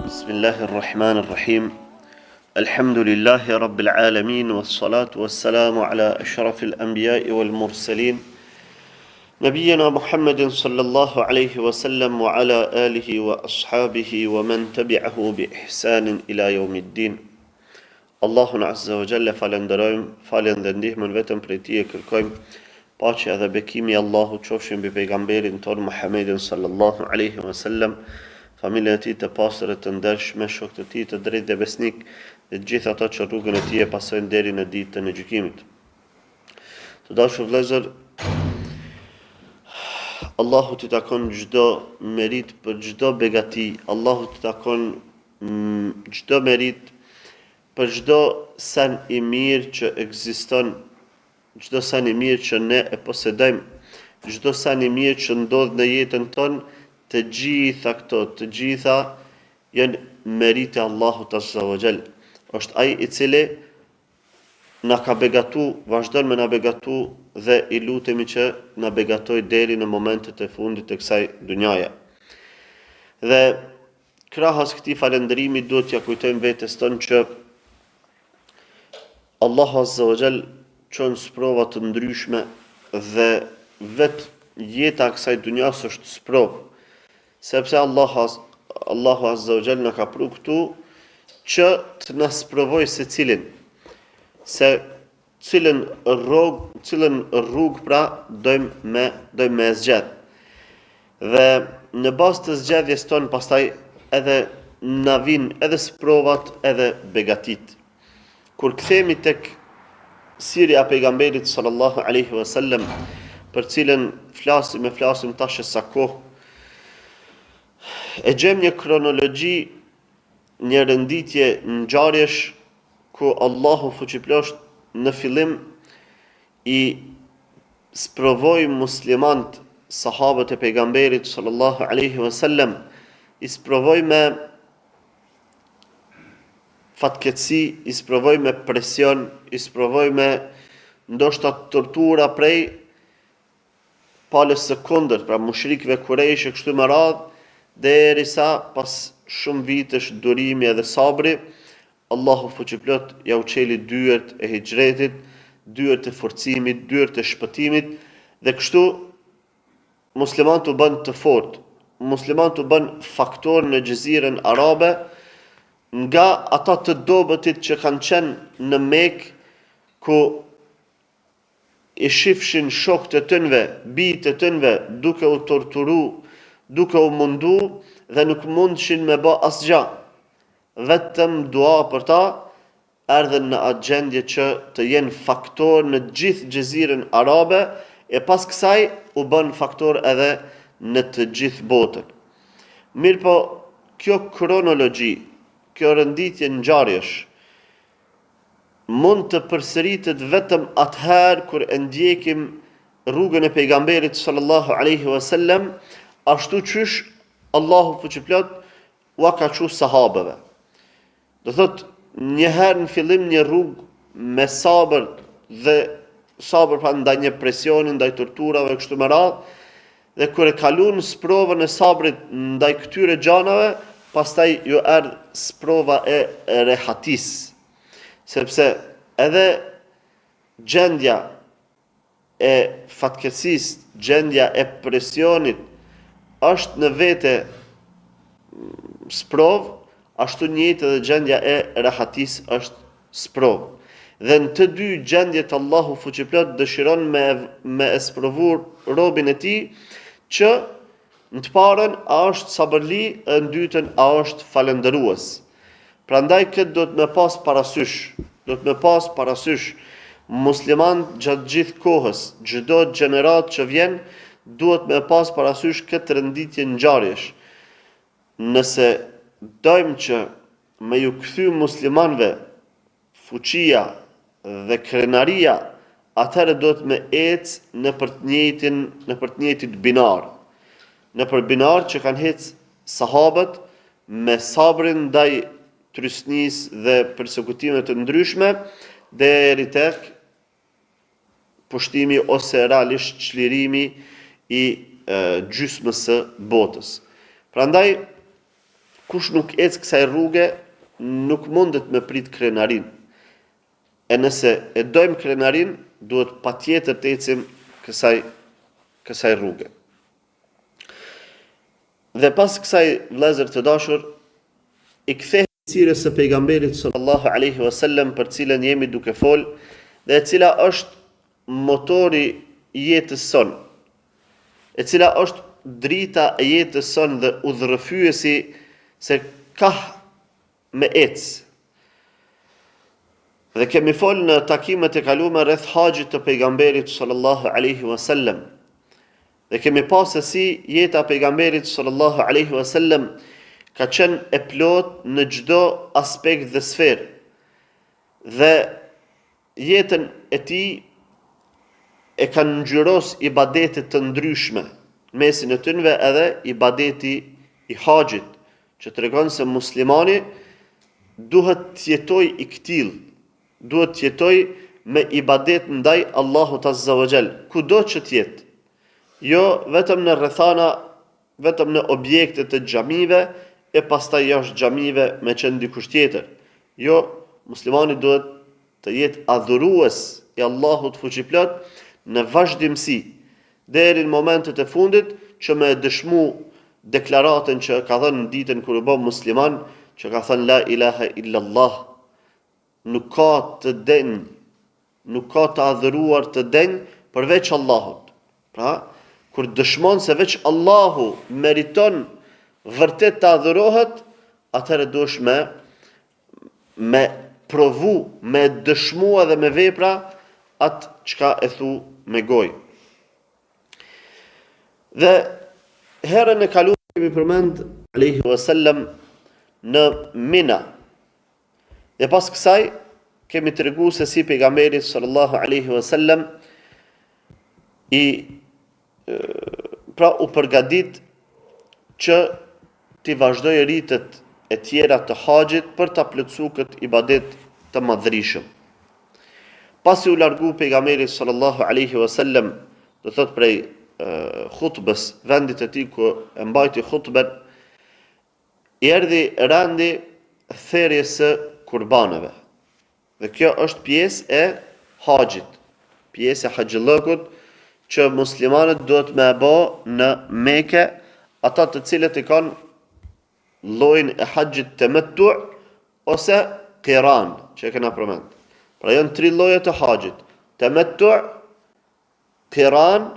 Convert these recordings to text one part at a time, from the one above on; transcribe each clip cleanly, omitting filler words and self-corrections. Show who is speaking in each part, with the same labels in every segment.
Speaker 1: Bismillahir Rahmanir Rahim. Elhamdülillahi Rabbil Alemin ve salatu ve selamu ala eşrafil enbiyai vel murselin. Nebijena Muhammedin sallallahu aleyhi ve sellem ve ala alihi ve ashabihi ve men tebi'ahu bi ihsanin ila jeumiddin. Allahun Azza wa Jalla falënderojmë, faljen dhe ndihmën vetëm prej Tij e kërkojmë. Paqja dhe bekimi i Allahut qofshin mbi pejgamberin tonë Muhammedin sallallahu alaihi wasallam, familjen e tij të pastër e të ndershme, shokët e tij të drejtë dhe besnikë dhe të gjithë ata që rrugën e tij e pasojnë deri në ditën e gjykimit. Të dashur vëllezër, Allahut i takon çdo meritë për çdo begati, Allahut i takon çdo meritë për çdo sen i mirë që ekziston, çdo sen i mirë që ne e posedojmë, çdo sen i mirë që ndodh në jetën tonë, të gjitha këto, të gjitha janë meritë e Allahut Azza wa Jall. Është ai i cili na ka begatu, vazhdon me na begatu dhe i lutemi që na begatojë deri në momentet e fundit të kësaj dunjaje. Dhe Krahas këtij falënderimi duhet t'ia kujtojmë vetes tonë që Allahu Azza wa Jall çon sprova të ndryshme dhe vetë jeta e kësaj dunjas është sprovë. Sepse Allahu Allahu Azza wa Jall na ka pru këtu që të na sprovojë secilin se Cilën rrugë, cilën rrugë pra dojmë me dojmë me e zgjedh. Dhe në bazë të zgjedhjes tonë pastaj edhe na vijnë edhe sprovat edhe begatitë. Kur kthehemi tek sirja e pejgamberit sallallahu alaihi wasallam, për cilën flasim e flasim tash e sa kohë, e gjejmë një kronologji, një renditje ngjarjesh ku Allahu Fuqiplotë në fillim i sprovoi muslimant sahabët e pejgamberit sallallahu alaihi wasallam i sprovoi me fatkeqësi, i sprovoi me presion, i sprovoi me ndoshta tortura prej palës së kundërt, pra mushrikëve kurejsh e kështu me radhë, derisa pas shumë vitesh durimi edhe sabri, Allahu fuqiplot jau çeli dyert e hixhretit, dyert e forcimit, dyert e shpëtimit dhe kështu muslimanët u bënë të fortë, muslimanët u bënë faktor në xheziren arabe nga ata të dobëtit që kanë qenë në Mekë ku i shifshin shokët e tynve, bijtë e tynve duke u torturu, duke u mundu dhe nuk mundshin me ba asgja, vetëm dua për ta, erdhën në atë gjendje që të jenë faktor në gjithë xheziren arabe e pas kësaj u bënë faktor edhe në të gjithë botën. Mirëpo, kjo kronologji, kjo renditje ngjarjesh, mund të përsëritet vetëm atëherë kur e ndjekim rrugën e pejgamberit sallallahu alaihi wasallam, ashtu qysh Allahu fuqiplot ua ka çu sahabeve. Do thotë një herë në fillim një rrugë me sabër dhe sabër pra ndaj një presioni, ndaj torturave kështu me radhë, Dhe kur e kalun sprovën e sabrit ndaj këtyre gjanave, pastaj ju erdh sprova e rehatisë. Sepse edhe gjendja e fatkeqësisë, gjendja e presionit është në vete sprovë, ashtu njëjtë edhe gjendja e rehatisë është sprovë. Dhe në të dy gjendjet Allahu fuqiplot dëshiron me me e sprovu robin e tij që në të parën a është sabërli e në dytën a është falënderues. Prandaj këtë duhet me pas parasysh, duhet me pas parasysh muslimanët gjatë gjithë kohës, çdo gjeneratë që vjen duhet me pas parasysh këtë renditje ngjarjesh. Nëse dojmë që me ju kthy muslimanëve fuqia dhe krenaria, atëherë duhet me ecë nëpër të njëjtin, nëpër të njëjtit binar. Nëpër binar që kanë hec sahabët me sabrin ndaj trysnisë dhe persekutimeve të ndryshme deri tek pushtimi ose realisht çlirimi i gjysmës së botës. Prandaj. Kush nuk ecë kësaj rruge, nuk mundet me prit krenarinë. E nëse e dojmë krenarinë, duhet patjetër të ecim kësaj kësaj rruge. Dhe pas kësaj vëllezër të dashur, i kthehemi sirës së pejgamberit sallallahu alaihi wasallam për cilën jemi duke fol dhe e cila është motori i jetës sonë, e cila është drita e jetës sonë dhe udhërrëfyesi se kah me ecë. Dhe kemi fol në takimet e kalume rreth haxhit të pejgamberit sallallahu alaihi wasallam. Dhe kemi pa se si jeta e pejgamberit sallallahu alaihi wasallam ka qenë e plotë në çdo aspekt dhe sferë. Dhe jetën e tij e kanë ngjyros ibadete të ndryshme, në mesin e tynve edhe ibadeti i haxhit, që tregon se muslimani duhet të jetojë i këtillë, duhet të jetojë me ibadet ndaj Allahut Azza wa Jall, kudo që të jetë. Jo vetëm në rrethana, vetëm në objekte të xhamive e pastaj jashtë xhamive me qenë dikush tjetër. Jo, muslimani duhet të jetë adhurues i Allahut fuqiplot në vazhdimësi, deri në momentet e fundit që me e dëshmu deklaratën që ka dhënë në ditën kur u bë musliman, që ka thënë la ilaha illallah, nuk ka të denjë, nuk ka të adhuruar të denjë përveç Allahut. Pra, kur dëshmon se veç Allahu meriton vërtet të adhurohet, atëherë duhesh me me provu, me dëshmu edhe me vepra atë çka e thu me gojë. Dhe herën e kaluar kemi përmend alaihi wasallam në Mina. Dhe pas kësaj kemi tregu se si pejgamberi sallallahu alaihi wasallam i pra u përgatit që t'i vazhdojë ritet e tjera të haxhit për ta plotësu këtë ibadet të madhërishëm. Pasi u largu pejgamberi sallallahu alaihi wasallam, do thotë prej hutbës, vendit të tij ku e mbajti hutben, I erdhi rendi therjes së kurbaneve. Dhe kjo është pjesë e haxhit, pjesë e haxhillëkut që muslimanët duhet me e bo në Meke, ata të cilët e kanë llojin e haxhit temettu ose qiran, që e kena përmend. Pra janë tri lloje të haxhit, temettu, qiran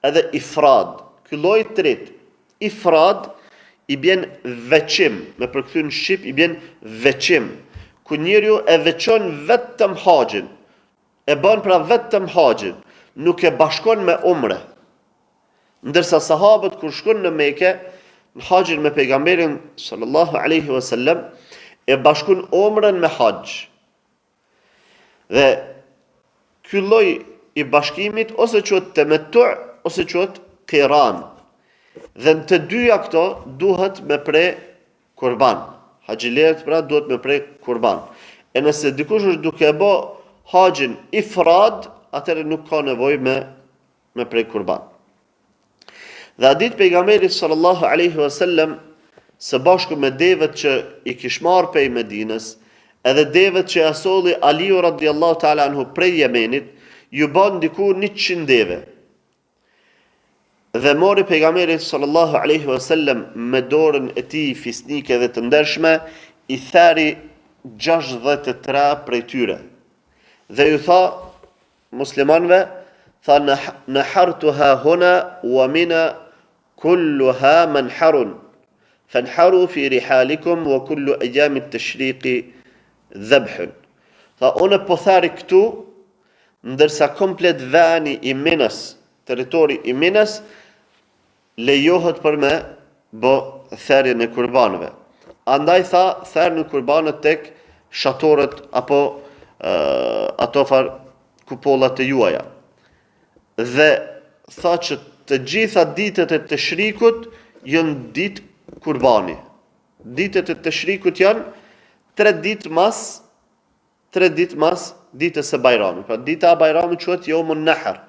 Speaker 1: edhe ifrad. Ky lloj i tretë, ifrad i bjen veçim, me përkthy në shqip i bjen veçim, ku njeriu e veçon vetëm haxhin, e bën pra vetëm haxhin, nuk e bashkon me umre. Ndërsa sahabët kur shkon në Mekë, në haxhin me pejgamberin sallallahu alaihi wasallam, e bashkun umren me haxh. Dhe ky lloj i bashkimit ose quhet temettu ose quhet qiran. Dhe në të dyja këto duhet me pre kurban. Haxhilerët pra duhet me pre kurban. E nëse dikush është duke e bë haxhin ifrad, atëherë nuk ka nevojë me me pre kurban. Dhe atë ditë pejgamberi sallallahu alaihi wasallam së bashku me devet që i kish marrë prej Medinës, edhe devet që ja solli Aliu radiallahu ta'ala anhu prej Jemenit, ju ban diku 100 deve. Dhe mori pejgamberi sallallahu alaihi wasallam me dorën e tij fisnike dhe të ndershme i theri 63 prej tyre. Dhe ju tha Muslimanëve, tha nahartu ha huna wa mina kulluha manharun fanharu fi rihalikum wa kullu ayami at-tashriqi dhabhun. Tha unë po theri këtu ndërsa komplet veni i Minës, territori i Minës lejohet për me bë therjen e kurbanëve. Andaj tha, therni kurbanët tek shatorët apo e, ato far kupolat e juaja. Dhe tha që të gjitha ditët e teshrikut janë ditë kurbani. Ditët e teshrikut janë tre ditë mas tre ditë mas ditës së Bajramit. Pra dita e Bajramit quhet Yawmun Nahr,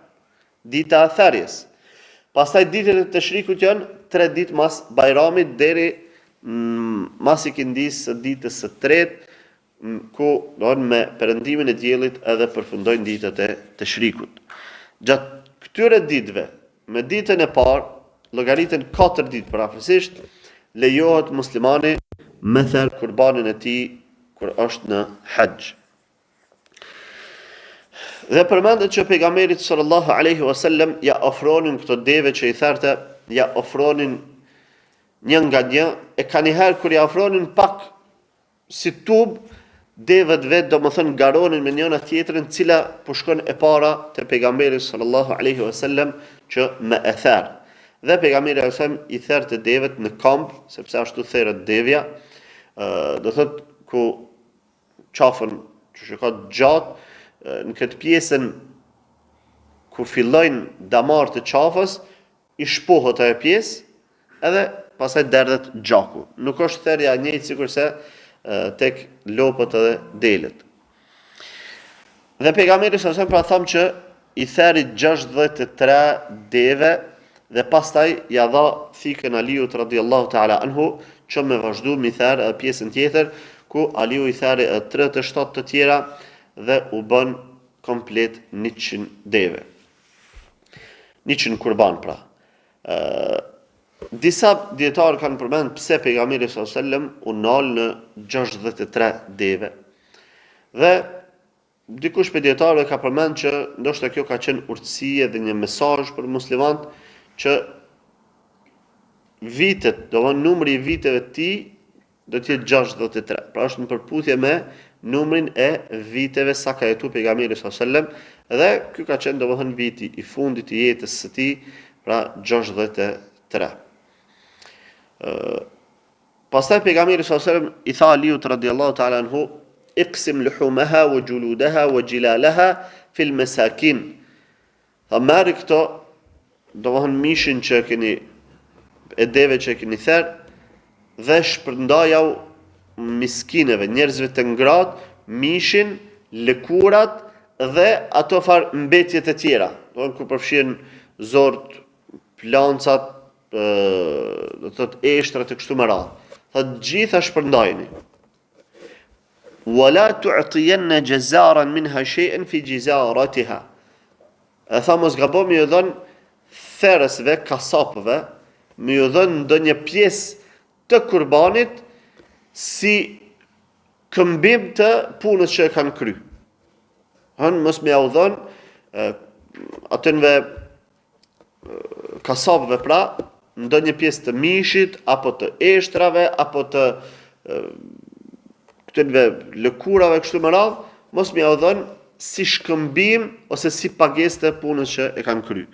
Speaker 1: dita e therjes. Pastaj ditët e teshrikut janë tre ditë mas Bajramit deri mas ikindisë së ditës së tretë, ku domethënë me perëndimin e diellit edhe përfundojnë ditët e teshrikut. Gjatë këtyre ditëve, me ditën e parë, llogariten 4 ditë përafërsisht, lejohet muslimani me therë kurbanin e tij kur është në haxh. Dhe përmendet që pejgamberit sallallahu alaihi wasallam ja ofronin këto deve që i therte, ja ofronin një nga një, e kanjëherë kur ja ofronin pak si tub, devet vetë domethënë garonin me njëna tjetrën cila po shkon e para te pejgamberi sallallahu alaihi wasallam që me e ther. Dhe pejgamberi alaihi wasallam i therte devet në kamb, sepse ashtu theret devja, ë do thotë ku qafën që që ka gjatë, në këtë pjesën ku fillojnë damarët e qafës, i shpohet ajo pjesë, edhe pastaj derdhet gjaku. Nuk është therja e njëjtë sikurse tek lopët edhe delet. Dhe pejgamberi sallallahu alajhi wasallam pra thamë që i theri 63 deve dhe pastaj ja dha thikën Aliut radiallahu ta'ala anhu që me vazhdu mi therë edhe pjesën tjetër ku Aliu i theri edhe 37 të tjera dhe u bën komplet 100 deve. 100 kurban pra. Ë disa dijetarë kanë përmend pse pejgamberi sallallahu alajhi wasallam u nal në 63 deve. Dhe dikush prej dijetarëve ka përmend që ndoshta kjo ka qenë urtësi edhe një mesazh për muslimanët që vitet, domethënë numri i viteve të tij do të jetë 63. Pra është në përputhje me numrin e viteve sa ka jetu pejgamberi sallallahu alajhi wasallam dhe ky ka qenë domethënë viti i fundit i jetës së tij, pra 63. Ë Pastaj pejgamberi sallallahu alajhi wasallam i tha Aliut radiallahu ta'ala anhu iqsim luhumaha wa juludaha wa jilalaha fil masakin. Tha merri këto, domethënë mishin që e keni e deve që e keni therë dhe shpërndajau miskineve, njerëzve të ngratë, mishin, lëkurat dhe ato farë mbetjet e tjera, domethënë ku përfshihen zorrët, plancat, do të thotë eshtrat e kështu me radhë. Tha të gjitha shpërndajini. Wala tu'tiyanna jazaran minha shay'an fi jizaratiha. E tha mos gabo me ju dhënë therësve, kasapëve, me ju dhënë ndonjë pjesë të kurbanit si këmbim të punës që e kanë kry. Hënë mos me jau dhënë atynve kasapëve pra, ndonjë pjesë të mishit apo të eshtrave apo të këtynve lëkurave kështu me radhë, mos me jau dhënë si shkëmbim ose si pagesë të punës që e kanë kry.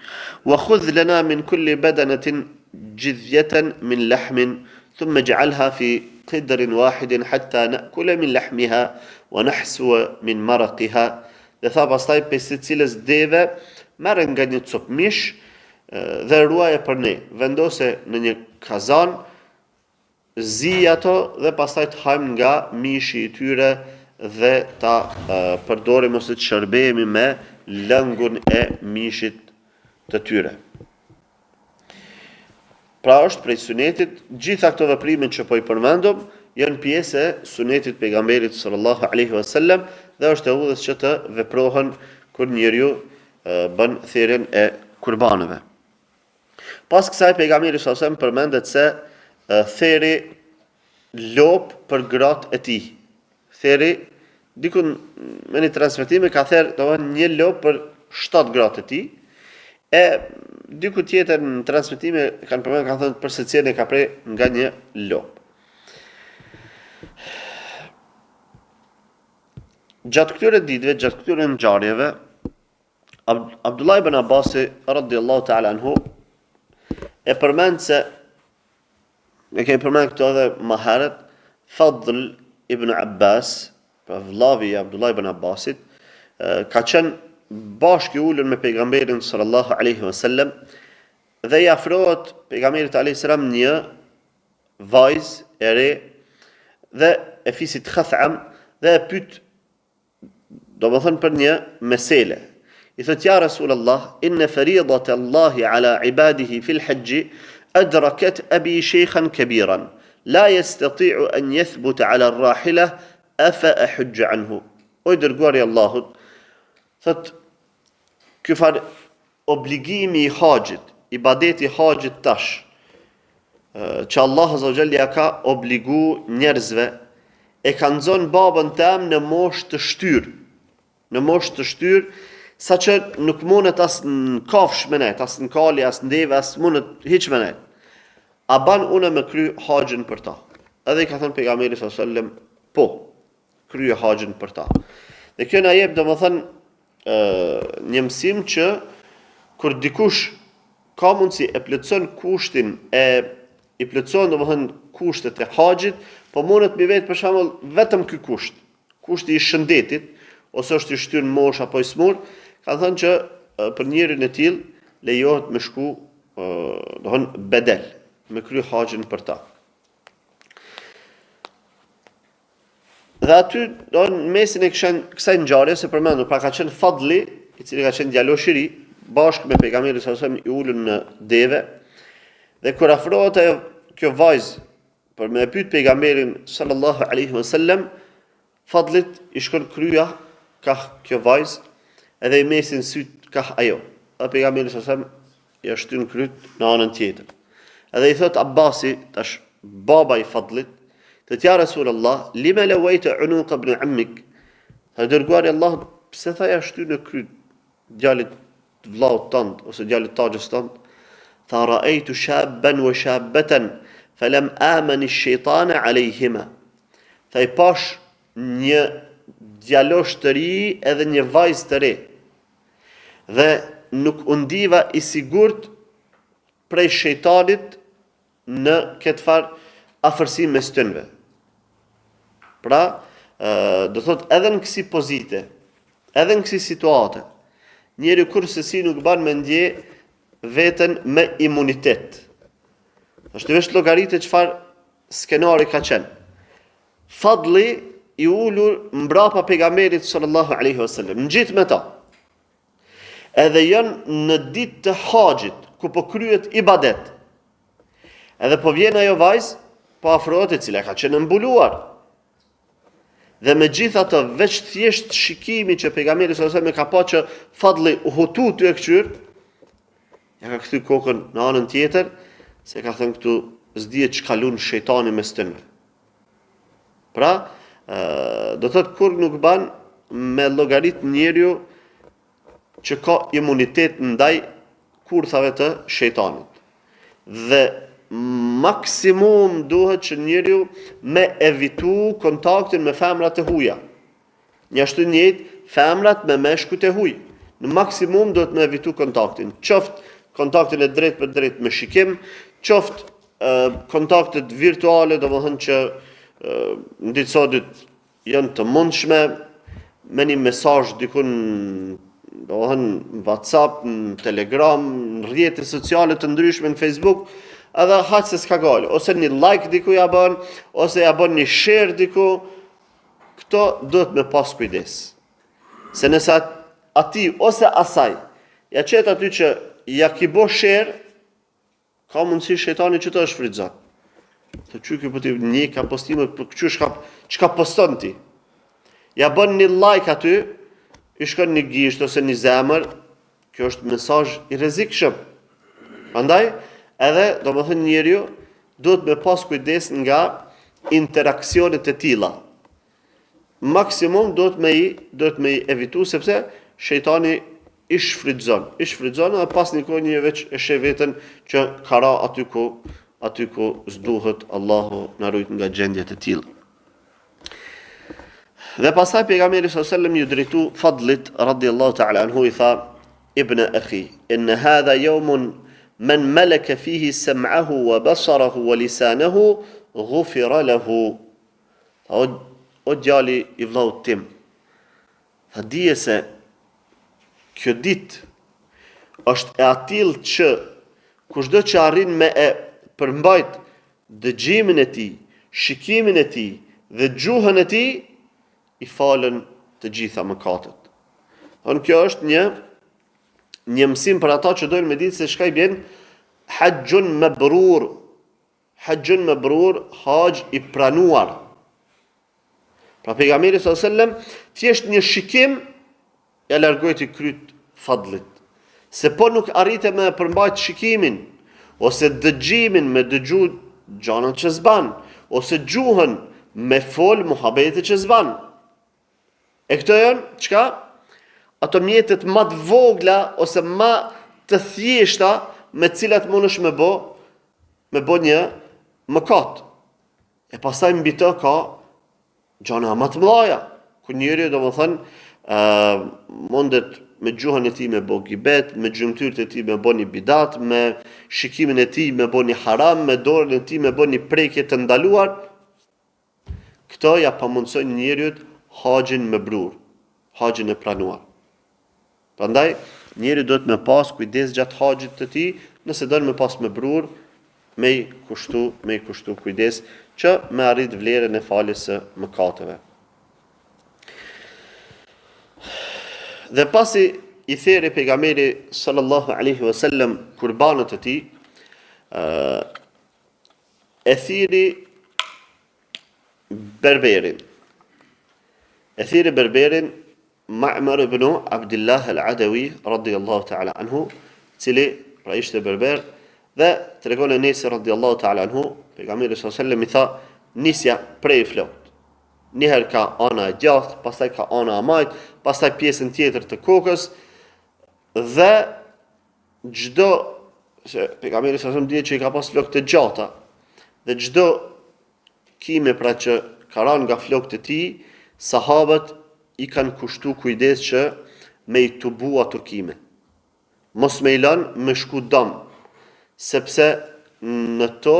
Speaker 1: Wa khudh lana min kulli badanatin jidhyatan min lahmin thumma ij'alha fi qidrin wahidin hatta na'kula min lahmiha wa nahsua min maraqiha Dhe tha pastaj prej secilës deve merre nga një copë mish dhe ruaje për ne. Vendose në një kazan, ziji ato dhe pastaj të hajmë nga mishi i tyre dhe ta përdorim ose të shërbehemi me lëngun e mishit të tyre. Pra është prej sunetit, gjitha këto veprime që po i përmendëm janë pjesë e sunetit pejgamberit sallallahu alaihi wasallam dhe është e udhës që të veprohen kur njeriu bën therjen e kurbaneve. Pas kësaj pejgamberi sallallahu alaihi wasallam përmendet se theri lopë për gratë e tij. Theri diku me një transmetim e ka therë domethënë një lopë për 7 gratë e tij. E diku tjetër në transmetime kanë përmendur kanë thënë për secilën e ka pre nga një lopë. Gjatë këtyre ditëve, gjatë këtyre ngjarjeve, Abdullah ibn Abbasi radiallahu ta'ala anhu e përmend se E kemi përmend këto edhe më herët, Fadl ibn Abbas, pra vëllavi i Abdullah ibn Abbasit, ka qenë bashkë i ulur me pejgamberin sallallahu alaihi wasallam dhe i afrohet pejgamberit alaihi salam një vajzë e re dhe e fisit Khatham dhe e pyet Domethënë për një mesele. I thotë ja Rasul Allah, inne feridat Allahi ala ibadihi fil haxhi, adraket abi shejkhan kebiran. la yastati'u an yathbuta 'ala ar-rahila afa ahujju anhu. O i dërguari i Allahut, thot ky far obligimi i haxhit, ibadeti i haxhit tash, që Allah Azza wa Jall ja ka obligu njerëzve, e ka nxon babën tem në moshë të shtyrë, në moshë të shtyrë, saqë nuk mundet as në kafshë me nejt, as në kali, as në deve, as mundet hiç me nejt. A ban une me kry haxhin për ta? Edhe i ka thënë pejgamberi sallallahu alajhi wasallam, po, kryje haxhin për ta. Dhe kjo na jep domethënë një mësim që kur dikush ka mundësi e plotëson kushtin e i plotëson domethënë kushtet e haxhit, po mundet me i vet për shembull vetëm ky kusht, kushti i shëndetit ose është i shtyrë në moshë apo i smur, kanë thënë që për njerin e tillë lejohet me shku domethënë bedel, me kry haxhin për ta. Dhe aty, do në mesin e kësaj, kësaj ngjarje se përmendur, pra ka qenë Fadli, i cili ka qenë djalosh i ri, bashkë me pejgamberin sallallahu alajhi wasallam i ulur në deve. Dhe kur afrohet ajo kjo vajzë për me e pyet pejgamberin sallallahu alaihi wasallam, Fadlit i shkon kryja kah kjo vajzë edhe i mesin syt kah ajo. Dhe pejgamberi sallallahu alajhi wasallam ja shtyn kryt në anën tjetër. Edhe i thot Abbasi, tash baba i Fadlit, thot ja Rasulullah, lima lawayta unuq ibn ammik? Tha i dërguari i Allahut, pse tha ja shtyne kryt djalit të vllaut tënd ose djalit të axhës tënd? Tha ra'aytu shaban wa shabatan falam aman ash-shaytan alayhima. Tha i pash një djalosh të ri edhe një vajzë të re. Dhe nuk u ndiva i sigurt prej shejtanit në këtë farë afërsi mes tynve. Pra, do thot edhe në kësi pozite, edhe në kësi situate, njeri kurrsesi nuk ban me ndje veten me imunitet. Është veç llogarite çfarë skenari ka qenë. Fadli i ulur mbrapa pejgamberit sallallahu alaihi wasallam, ngjit me ta. Edhe janë në ditë të haxhit, ku po kryhet ibadet. Edhe po vjen ajo vajzë, po afrohet e cila ka qenë mbuluar. Dhe megjithatë veç thjesht shikimi që pejgamberi sallallahu alaihi wasallam e ka pa që Fadli u hutu tu e kqyr, ja ka kthy kokën në anën tjetër, se ka thënë këtu s'dihet çka lun shejtani mes tynve. Pra, do të thotë kurrë nuk ban me llogarit njeriu që ka imunitet ndaj kurthave të shejtanit. Dhe maksimum duhet që njeriu me evitu kontaktin me femrat e huja. Njashtu njëjtë, femrat me meshkujt e huj. Në maksimum duhet me evitu kontaktin. Qoftë kontaktin e drejtpërdrejtë me shikim, qoftë kontaktet virtuale, domethënë që në ditë sodit janë të mundshme me një mesazh dikun domethënë në WhatsApp, në Telegram, në rrjete sociale të ndryshme në Facebook, edhe haq se s'ka gajle, ose një like diku ja bën, ose ja bën një share diku, Këto duhet me pas kujdes. Se nëse atij ose asaj ja qet aty që ja ki bo share, ka mundësi shejtani që të shfrytëzon. Të qyky po t'i ndjek postimet, po këqyr çka, çka poston ti. Ja bën një like aty, i shkon një gisht ose një zemër, kjo është mesazh i rrezikshëm. Prandaj, edhe, domethënë njeriu, duhet me pas kujdes nga interaksionet e tilla. Maksimum duhet me i, duhet me i evitu, sepse shejtani i shfrytëzon, i shfrytëzon edhe pas një kohe njeri veç e sheh veten që ka ra aty ku, aty ku s'duhet Allahu na rujt nga gjendjet e tilla. Dhe pastaj pejgamberi sallallahu alajhi wasallam iu drejtu Fadlit radhiyallahu ta'ala anhu i tha ibn akhi in hadha yawmun man malaka fihi sam'ahu wa basarahu wa lisanahu ghufira lahu. Tha o, o djali i vllaut tim. Tha dije se kjo ditë është e atillë që kushdo që arrin me e përmbajt dëgjimin e tij, shikimin e tij dhe gjuhën e tij, i falen të gjitha mëkatet. Don kjo është një një mësim për ata që dojnë me ditë se çka i bjen haxhun mebrur. Haxhun mebrur, haxh i pranuar. Pra pejgamberi sallallahu alajhi wasallam thjesht një shikim ja largojti kryt Fadlit. Se po nuk arrite me përmbajt shikimin ose dëgjimin me dëgju gjanat që s'ban ose gjuhën me fol muhabete që s'ban. E këto janë çka? Ato mjetet ma të vogla ose ma të thjeshta me të cilat mundesh me bo me bo një mëkat. E pastaj mbi të ka gjana ma të mëdhaja, ku njeriu domethënë ë mundet me gjuhën e tij me bo gibet, me gjymtyrët e tij me bo një bidat, me shikimin e tij me bo një haram, me dorën e tij me bo një prekje të ndaluar. Këto ja pamundësojnë njeriut haxhin mebrur, haxhin e pranuar. Prandaj, njeriu duhet me pas kujdes gjatë haxhit të tij, nëse don me pas mebrur, me i kushtu, me i kushtu kujdes që me arrit vlerën e faljes së mëkateve. Dhe pasi i theri pejgamberi sallallahu alaihi wasallam kurbanët e tij, e thirri berberin. E thirri berberin Ma'mar ibn Abdullah al-Adawi radiyallahu ta'ala anhu, cili pra ishte berber dhe tregon Enesi radiyallahu ta'ala anhu, pejgamberi sallallahu alaihi wasallam i tha nisja prej flokët. Një herë ka ana e djathtë, pastaj ka ana e majtë, pastaj pjesën tjetër të kokës dhe çdo se pejgamberi sallallahu alaihi wasallam dihet që i ka pas flokët të gjata dhe çdo Qime pra që ka ra nga flokët e tij, sahabët i kanë kushtu kujdes që me i tubu ato qime. Mos me i lanë me shku dam, sepse në to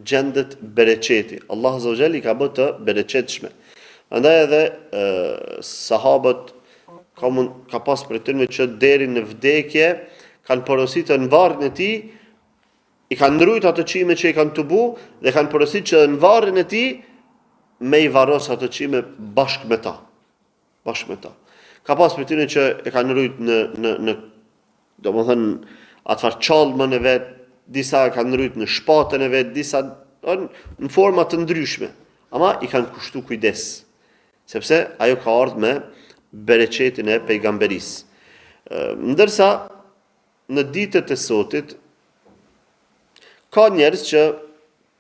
Speaker 1: gjendet bereqeti. Allah Azza wa Jall i ka bë të bereqetshme. Prandaj edhe e, sahabët ka, mund, ka pas prej tyne që deri në vdekje kanë porositë në varrin e tij I kanë rujt ato qime që i kanë tubu dhe kanë porosit që në varrin e tij me i varros ato qime bashkë me ta. Bashkë me ta. Ka pas prej tyne që e kanë rujt në, në, në domethënë, atë farë çallmën e vet, disa e kanë rujt në shpatën e vet, disa në, në forma të ndryshme. Ama i kanë kushtu kujdes, sepse ajo ka ardhë me bereqetin e pejgamberisë. Ndërsa, në ditët e sotit ka njerëz që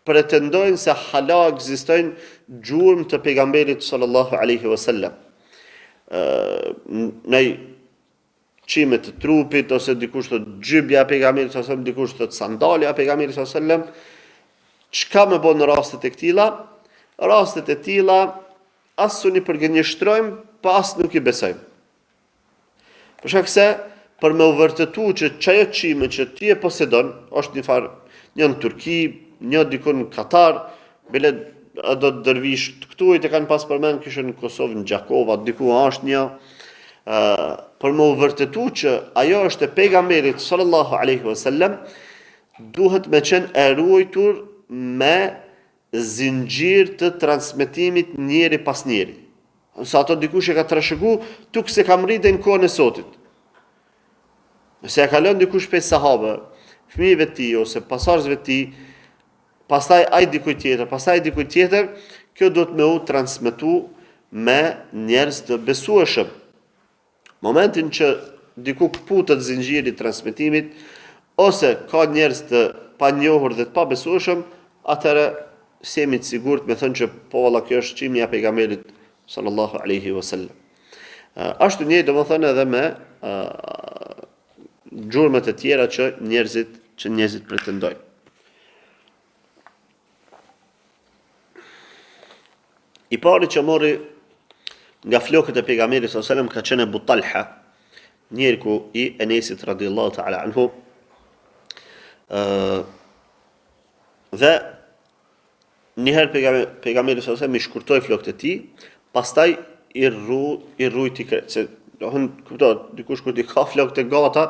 Speaker 1: pretendojnë se hala ekzistojnë gjurmë të pejgamberit sallallahu alaihi wasallam. Ë naj qime të trupit ose dikush thotë xhybja e pejgamberit sallallahu alaihi wasallam, dikush thotë sandalja e pejgamberit sallallahu alaihi wasallam. Çka me bo në rastet e këtilla? Rastet e tilla as s'un i përgënjeshtrojmë, po as nuk i besojmë. Për shkak se për me u vërtetu që qajo qime që ti e posedon, është një farë, një në Turki, një dikun në Katar, bile do të dërvish të këtu i të kanë pas përmend kishin në Kosovë, në Gjakova, diku është një, uh, për me u vërtetu që ajo është e pejgamberit sallallahu alaihi wasallam, duhet me qenë e ruajtur me zinxhir të transmetimit njeri pas njeri. Se ato dikush e ka trashëgu, tuk se ka mrri deri në kohën e sotit. Nëse e ka lënë dikush prej sahabëve, fëmijëve të tij ose pasardhësve të tij, pastaj ai dikujt tjetër, pastaj dikujt tjetër, kjo duhet me u transmetu me njerëz të besueshëm. Momentin që diku këputet zinxhiri i transmetimit ose ka njerëz të panjohur dhe të pabesueshëm, atëherë s'jemi të sigurt me thënë që po valla kjo është qimja e pejgamberit sallallahu alaihi wasallam. Ashtu njëjtë domethënë edhe me gjurmët e tjera që njerëzit që njerëzit pretendojnë. I pari që mori nga flokët e pejgamberit sallallahu alajhi wasallam ka qenë Abu Talha, njerku i Enesit radhiyallahu ta'ala anhu. Ë dhe një herë pejgamberi sallallahu alajhi wasallam i shkurtoi flokët e tij, pastaj i rru i rrujti krejt, se do kuptohet, dikush kur t'i ka flokët e gata,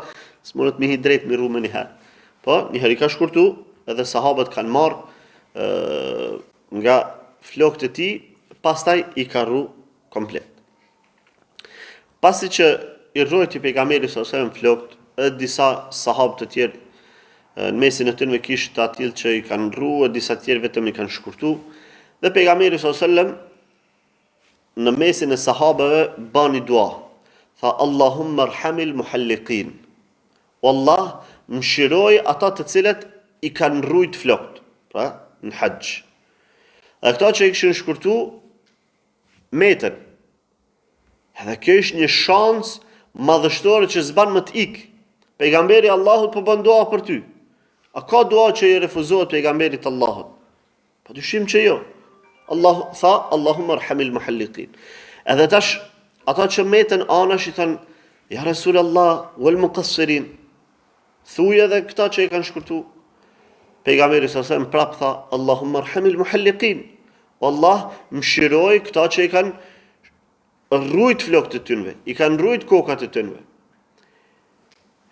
Speaker 1: s'mundet me hi drejt me rru menjëherë. Po, një herë i ka shkurtu, edhe sahabët kanë marrë nga flokët e tij, pastaj i ka rru komplet. Pasi që i rrojti pejgamberi sallallahu alajhi wasallam flokët, edhe disa sahabë të tjerë ë. Në mesin e tynve kish të atillë që i kanë rru e disa tjerë vetëm i kanë shkurtu. Dhe pejgamberi sallallahu alajhi wasallam në mesin e sahabeve bani dua. Tha Allahumma rhamil muhalliqin. O Allah, mëshiroj ata të cilët i kanë rrujt flokët, pra në haxh. Dhe këta që i kishin shkurtu metën. Edhe kjo ishte një shans madhështore që s'ban më të ik. Pejgamberi i Allahut po bën dua për ty. A ka dua që i refuzohet pejgamberit të Allahut? Pa dyshim që jo. Allah tha Allahumma arhamil muhalliqin. Edhe tash ata që metën anash i thanë ja Resulallah wal muqassirin. Thuj edhe këta që e kanë shkurtu. Pejgamberi sa selam prap tha Allahumma arhamil muhalliqin. O Allah, mëshiroj këta që i kanë rrujt flokët e tynve, i kanë rrujt kokat e tynve.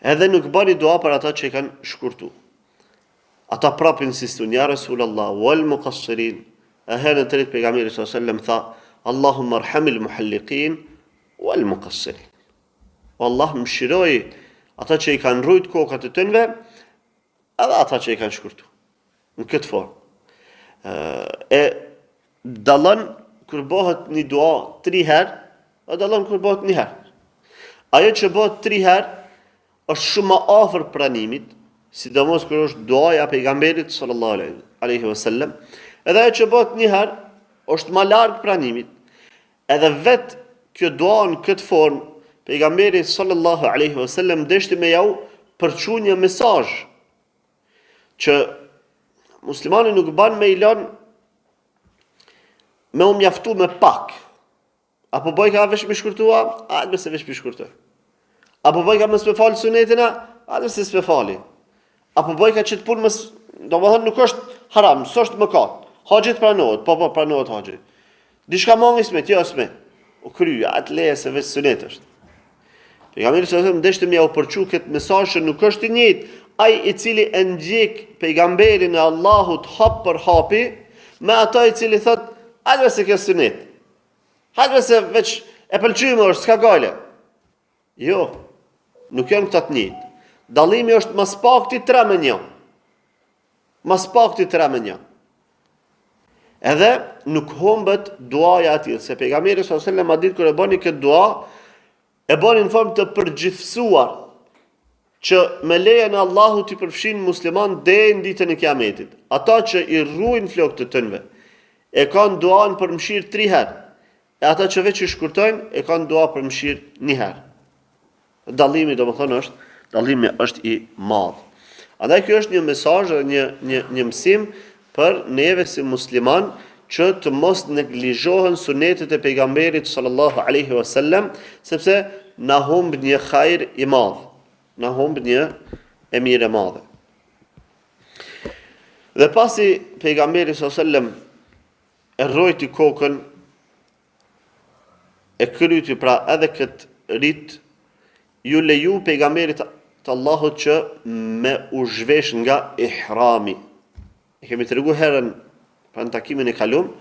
Speaker 1: Edhe nuk bani dua për ata që i kanë shkurtu. Ata prap insistun, ja Resulallah, wal muqassirin. E herën e tretë pejgamberi sa selam tha Allahumma arhamil muhalliqin wal muqassirin. O Allah, mëshiroj ata që i kanë rrujt kokat e tynve, edhe ata që i kanë shkurtu. Në këtë formë. E dallon kur bëhet një dua tri herë, e dallon kur bëhet një herë. Ajo që bëhet tri herë është shumë më afër pranimit, sidomos kur është duaja e pejgamberit sallallahu alaihi wasallam, edhe ajo që bëhet një herë është më larg pranimit. Edhe vet kjo dua në këtë formë, pejgamberi sallallahu alaihi wasallam deshti me jau përçu një mesazh që muslimani nuk ban me i lon me u mjaftu me pak. Apo bojka veç me shkurtua, a me se veç me shkurtu. Apo bojka mos me falë sunetin, a me se s'pe fali. Apo bojka qët punë mos, domethënë nuk është haram, s'është mëkat. Haxhi pranohet, po po pranohet haxhi. Diçka mangi s'met, jo s'met. U kry, atë leje se veç sunet është. Pejgamberi sallallahu alajhi wasallam deshti me jau përçu këtë mesazh që nuk është i njëjtë ai i cili e ndjek pejgamberin e Allahut hap për hapi me ato i cili thot hajde se kjo sunet. Hajde se veç e pëlqyme është, s'ka gajle. Jo, nuk janë këta të njëjtë. Dallimi është mas pakti 3 me 1. Mas pakti 3 me 1. Edhe nuk humbet duaja e atij, se pejgamberi sallallahu alajhi wasallam atë ditë kur e bani këtë dua, e bani në formë të përgjithësuar që me lejen e Allahut i përfshin musliman deri në ditën e Kiametit. Ata që i rrujnë flokët e tynve, e kanë duan për mëshirë tri herë. E ata që veç i shkurtojnë, e kanë dua për mëshirë një herë. Dallimi, domethënë, është, dallimi është i madh. Andaj kjo është një mesazh dhe një një një mësim për neve si musliman që të mos neglizhohen sunetet e pejgamberit sallallahu alaihi wasallam, sepse na humb një hajr i madh, na humb një e mirë e madhe. Dhe pasi pejgamberi sallallahu alaihi wasallam e rrojti kokën e kryti pra edhe këtë rit ju leju pejgamberit të Allahut që me u zhvesh nga ihrami. E kemi tregu herën pra në takimin e kalum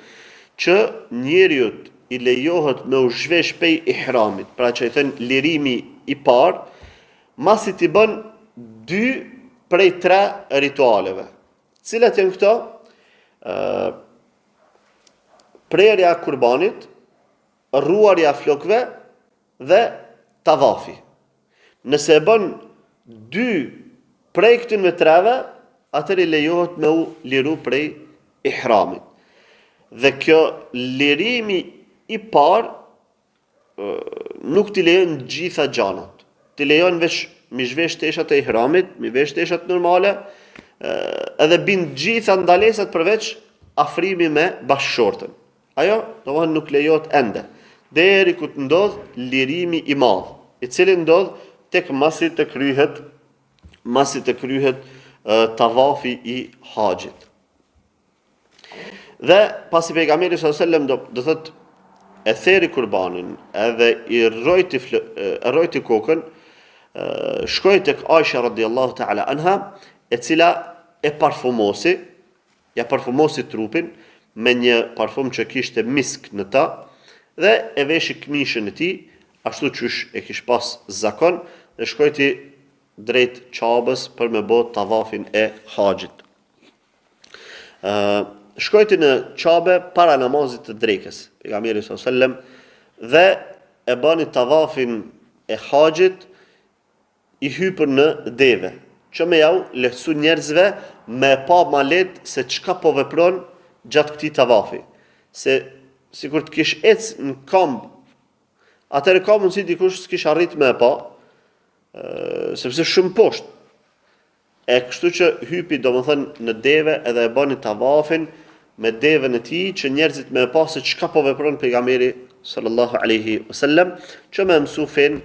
Speaker 1: që njeriut i lejohet me u zhvesh pej ihramit, pra që i thënë lirimi i parë, masi t'i bën dy prej tre ritualeve. Cilat janë këto? Ë prerja e kurbanit, rruarja e flokëve dhe tavafi. Nëse e bën dy prej këtyre treve, atëherë i lejohet me u liru prej ihramit. Dhe kjo lirimi i parë nuk t'i lejon gjitha gjanat. T'i lejon veç mi zhvesh teshat e ihramit, mi vesh teshat normale, edhe bin gjitha ndalesat përveç afrimi me bashkëshorten. Ajo, domethënë, nuk lejohet ende. Deri kur të ndodh lirimi i madh, i cili ndodh tek masi të kryhet, masi të kryhet tavafi i haxhit. Dhe pasi pejgamberi sallallahu alajhi wasallam do do thot e theri kurbanin, edhe i rrojti e rrojti kokën, shkoi tek Aisha radhiyallahu ta'ala anha, e cila e parfumosi, ja parfumosi trupin me një parfum që kishte misk në ta dhe e veshi këmishën e tij, ashtu qysh e kish pas zakon dhe shkojti. drejt Qabës për me bo tavafin e haxhit. Ë shkojti në Qabe para namazit të drekës, pejgamberi sallallahu alajhi wasallam dhe e bani tavafin e haxhit i hypur në deve, që me jau lehtësu njerëzve me e pa ma lehtë se çka po vepron gjatë këtij tavafi. Se sikur të kish ec në kamb, atëherë ka mundësi dikush s'kish arrit me e pa, sepse shumë poshtë. E kështu që hypi domethënë në deve edhe e bani tavafin me deven e tij që njerëzit me e pa se çka po vepron pejgamberi sallallahu alaihi wasallam që me mësu fen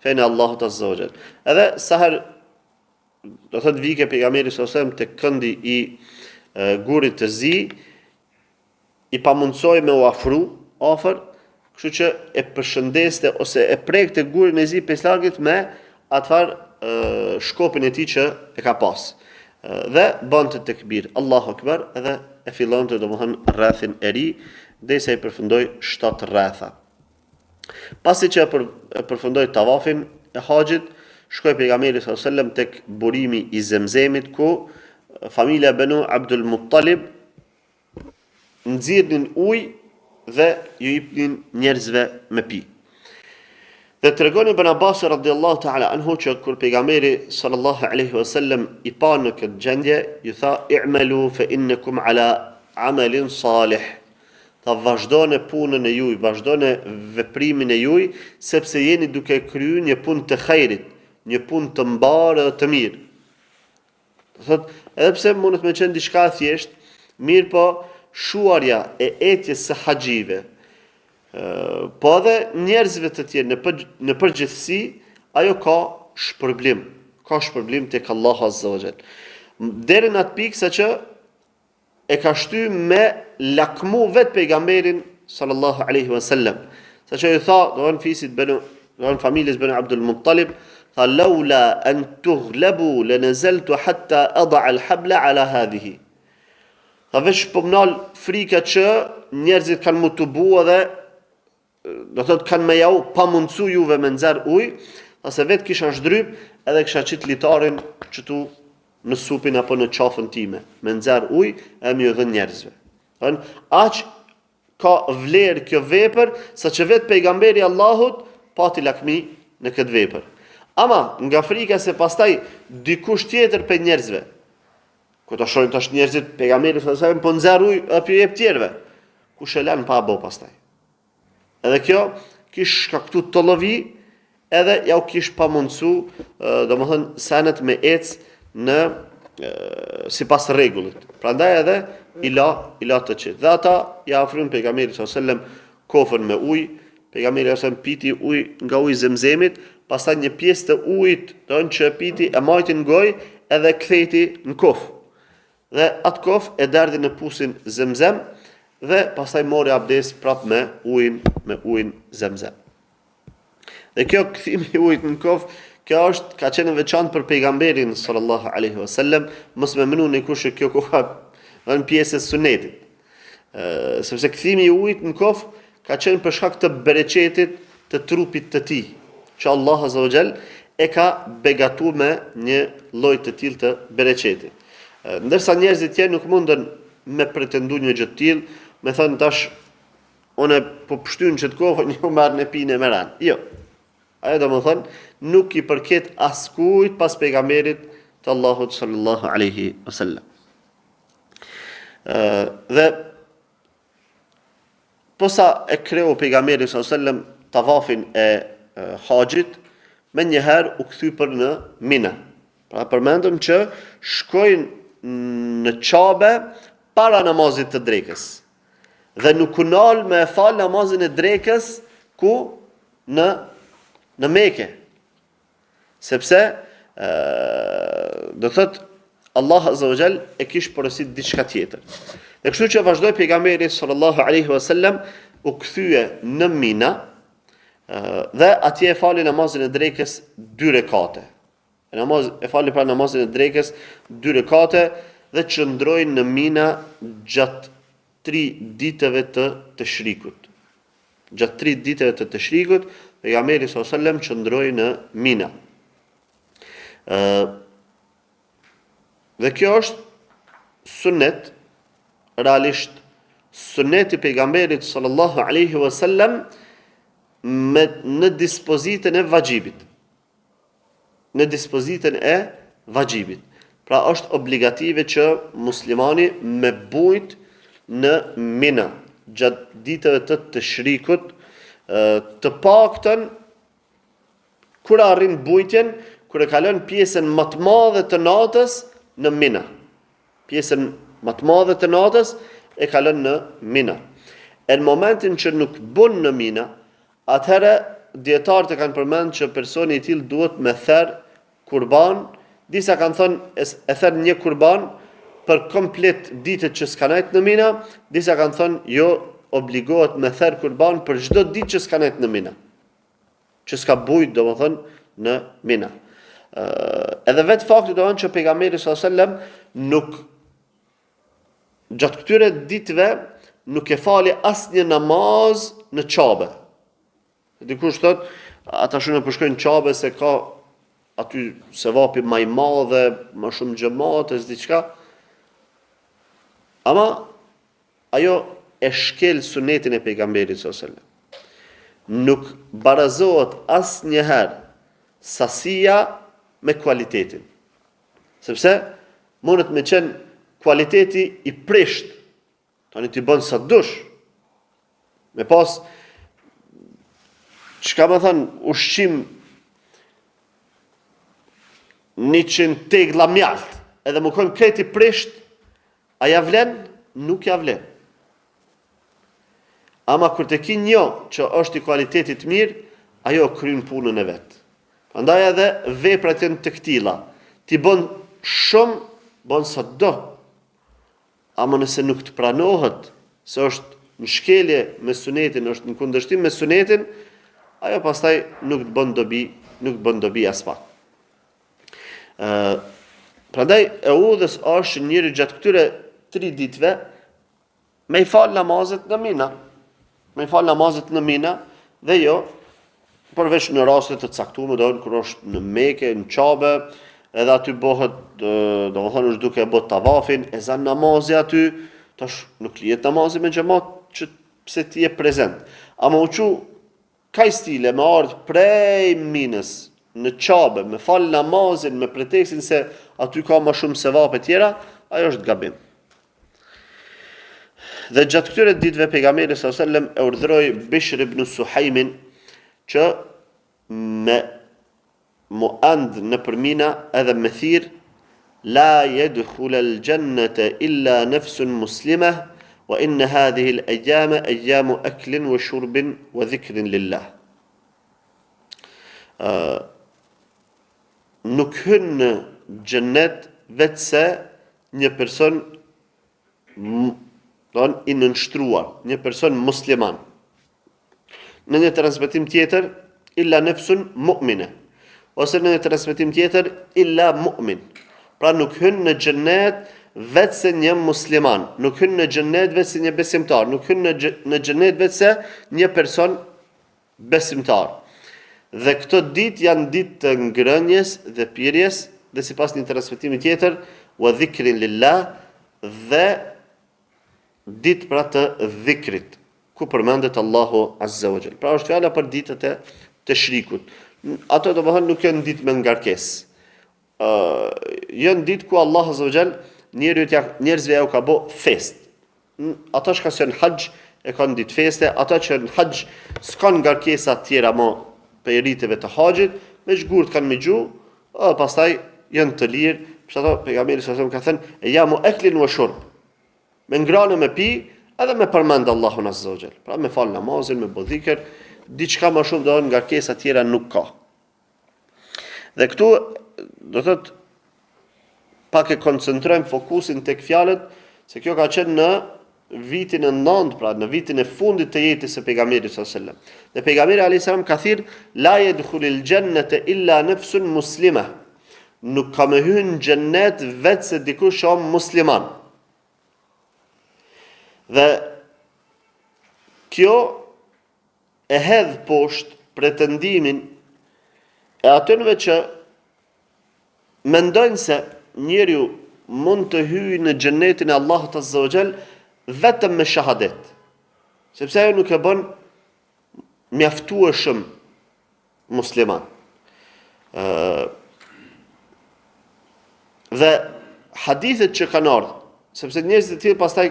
Speaker 1: fenë e Allahut azza wa jall. Edhe sa herë do thotë vike pejgamberi sallallahu alaihi wasallam te këndi i e, gurit të zi i pamundësohej me u afru afër, kështu që e përshëndeste ose e prekte gurin e zi prej largit me atë farë shkopin e tij që e ka pas. Dhe bante tekbir, Allahu Akbar, edhe e fillonte domethënë rrethin e ri, derisa i përfundoi 7 rretha. Pasi që e, për, e përfundoi tavafin e haxhit, shkoi pejgamberi sallallahu alajhi wasallam tek burimi i Zemzemit ku familja Benu Abdul Muttalib nxirrnin ujë dhe ju jipnin njerëzve me pi. Dhe tregon Ibn Abbas radiallahu ta'ala anhu që kur pejgamberi sallallahu alaihi wasallam i pa në këtë gjendje, ju tha i'malu fa innakum ala amalin salih. Tha vazhdone punën e juj, vazhdone veprimin e juj, sepse jeni duke kryu një punë të hajrit, një punë të mbarë dhe të mirë. Do thotë, edhe pse mundet me qenë diçka e thjeshtë, mirëpo shuarja e etjes së haxhive, po edhe njerëzve të tjerë në për, në përgjithësi, ajo ka shpërblim, ka shpërblim tek Allahu Azza wa Jall. Deri në atë pikë sa që e ka shty me lakmu vet pejgamberin sallallahu alaihi wasallam. Sa që ju tha, domethënë fisit benu, domethënë familjes benu Abdul Muttalib, tha laula an tughlabu lanazeltu hatta ad'a al-habla ala hadhihi. Tha veç po m'nal frika që njerëzit kanë m'u tubu edhe do thotë kanë me jau pamundësu juve me nxjerr ujë, tha se vetë kisha zhdryp edhe kisha qit litarin qëtu në supin apo në qafën time, me nxjerr ujë e me ju dhënë njerëzve. Thënë, aq ka vlerë kjo vepër, sa që vetë pejgamberi i Allahut pati lakmi në këtë vepër. Ama, nga frika se pastaj dikush tjetër prej njerëzve, Kur ta shohin tash njerëzit pejgamberi sallallahu alajhi wasallam po nxjerr ujë e po jep tjerëve. Kush e lan pa bo pastaj? Edhe kjo kish shkaktu tollovi edhe jau kish pamundësu, domethënë senet me ec në sipas rregullit. Prandaj edhe i la i la të qetë. Dhe ata ja afrun pejgamberit sallallahu alajhi wasallam kofën me ujë, pejgamberi sallallahu alajhi wasallam piti ujë nga uji i Zemzemit, pastaj një pjesë të ujit, domethënë që e piti e majti në gojë edhe kthejti në kofë. Dhe atë kofë e derdhi në pusin Zemzem dhe pastaj mori abdes prap me ujin, me ujin Zemzem. Dhe kjo kthimi i ujit në kofë, kjo është ka qenë e veçantë për pejgamberin sallallahu alaihi wasallam, mos me menu nikush që kjo koka në pjesë e sunetit. Ë sepse kthimi i ujit në kofë ka qenë për shkak të bereqetit të trupit të tij, që Allah azza wa jall e ka begatu me një lloj të tillë të bereqetit. Ndërsa njerëzit tjerë nuk mundën me pretendu një gjë të tillë, me thënë tash unë po pshtyn qët kofën, ju merrne pine me ren. Jo. Ajo domethënë nuk i përket askujt pas pejgamberit të Allahut sallallahu alaihi wasallam. Ë dhe Posa e kreu pejgamberi sallallahu alajhi wasallam tavafin e haxhit, menjëherë u kthy për në Mina. Pra përmendëm që shkoi në Qabe para namazit të drekës. Dhe nuk u nal me e fal namazin e drekës ku në në Mekë. Sepse ë do thot Allah Azza wa Jall e kish porosit diçka tjetër. Dhe kështu që vazhdoi pejgamberi sallallahu alaihi wasallam u kthye në Mina dhe atje e fali namazin e drekës dy rekate. E namaz e fali pra namazin e drekës dy rekate dhe qëndroi në Mina gjatë tri ditëve të teshrikut. Gjatë tri ditëve të teshrikut, pejgamberi sallallahu alajhi wasallam qëndroi në Mina. Ë Dhe kjo është sunnet realisht sunneti i pejgamberit sallallahu alaihi wasallam me në dispozitën e vaxhibit. Në dispozitën e vaxhibit. Pra është obligative që muslimani me bujt në Mina gjatë ditëve të teshrikut të paktën Kur e arrin bujtjen, kur e kalon pjesën më të madhe të natës në Mina. Pjesën më të madhe të natës e kalon në Mina. E në momentin që nuk bun në Mina, atëherë dijetarët e kanë përmend që personi i tillë duhet me ther kurban, disa kanë thënë e ther një kurban për komplet ditët që s'ka nejt në Mina, disa kanë thënë jo obligohet me ther kurban për çdo ditë që s'ka nejt në Mina. që s'ka bujt, domethënë, në Mina. Edhe vetë fakti domethënë që pejgamberi sallallahu alajhi wasallam nuk gjatë këtyre ditëve nuk e fali asnjë namaz në Qabe. Dikush thot, ata shumë po shkojnë në Qabe se ka aty sevapi ma i madh dhe ma shumë xhemat e s'di çka. Ama Ajo e shkel sunetin e pejgamberit sallallahu alajhi wasallam. Nuk barazohet asnjëherë sasia me kualitetin. Sepse mundet me qenë kualiteti i prisht. Tani ti bën sa dush. Me pas çka me thënë ushqim 100 tegla mjalt, edhe me konë krejt i prisht, A ja vlen? Nuk ja vlen. Ama kur të ki një që është i kualitetit të mirë, ajo kryn punën e vet. Prandaj edhe veprat janë të këtilla. Ti bën shumë, bën sa do. Ama nëse nuk të pranohet se është në shkelje me sunetin, është në kundërshtim me sunetin, ajo pastaj nuk të bën dobi, nuk të bën dobi aspak. Ë prandaj e udhës është që njeriu gjatë këtyre tri ditëve me i fal namazet në Mina. Me i fal namazet në Mina dhe jo përveç në raste të caktuara, do kur është në Mekë, në Qabe, edhe aty bëhet, domethënë është duke e bë tavafin, e zan namazi aty, tash nuk lihet namazi me xhamat që pse ti je prezent. Ama u çu Kaj stile me ardhë prej Minës në Qabe me fal namazin me pretekstin se aty ka ma shumë sevape tjera, ajo është gabim. Dhe gjatë këtyre ditëve pejgamberi sallallahu alajhi wasallam e urdhëroi Bishr ibn Suhajmin që me Mu and nëpër Mina edhe me thirr La yedkhul al jannete illa nefsun muslimeh wa inne hadhihi al ejame ejamu eklin wa shurbin wa dhikrin lillah. Nuk hyn në xhennet veçse një person don i nënshtruar, një person musliman. Në një transmetim tjetër, illa nefsun mu'mine. Ose në një transmetim tjetër, illa mu'min. Pra nuk hyn në xhennet veçse një musliman, nuk hyn në xhennet veçse një besimtar, nuk hyn në në xhennet veçse një person besimtar. Dhe këto ditë janë ditë të ngrënies dhe pirjes dhe sipas një transmetimi tjetër, wa dhikrin lillah dhe ditë pra të dhikrit, ku përmendet Allahu Azza wa Jall. Pra është fjala për ditët e teshrikut. Ato domethënë nuk janë ditë me ngarkesë. Ë janë ditë ku Allah Azza wa Jall njeriut ja njerëzve ja u ka bë festë. Ata që janë haxh e kanë ditë feste, ata që në haxh s'kan ngarkesa të tjera më prej riteve të haxhit, veç gurt kanë me gju, edhe pastaj janë të lirë, për ato pejgamberi sallallahu alajhi wasallam ka thënë, ejamu eklin wa shurb. Me ngranë me pi, edhe me përmend Allahun Azza wa Jall. Pra me fal namazin, me bo dhikr, diçka më shumë do ngarkesa tjera nuk ka. Dhe këtu do të thotë pak e koncentrojmë fokusin tek fjalët se kjo ka qenë në vitin e 9, pra në vitin e fundit të jetës së pejgamberit sallallahu alajhi wasallam. Dhe pejgamberi alayhis salam ka thirr la yadkhulul jannata illa nafsun muslima. Nuk ka me hy në xhennet veçse dikush që është musliman. Dhe kjo e hedh poshtë pretendimin e atynve që mendojnë se njeriu mund të hyjë në xhenetin e Allahut Azza wa Jall vetëm me shahadet. Sepse ajo nuk e bën mjaftueshëm musliman. Ë dhe hadithet që kanë ardhur, sepse njerëzit e tillë pastaj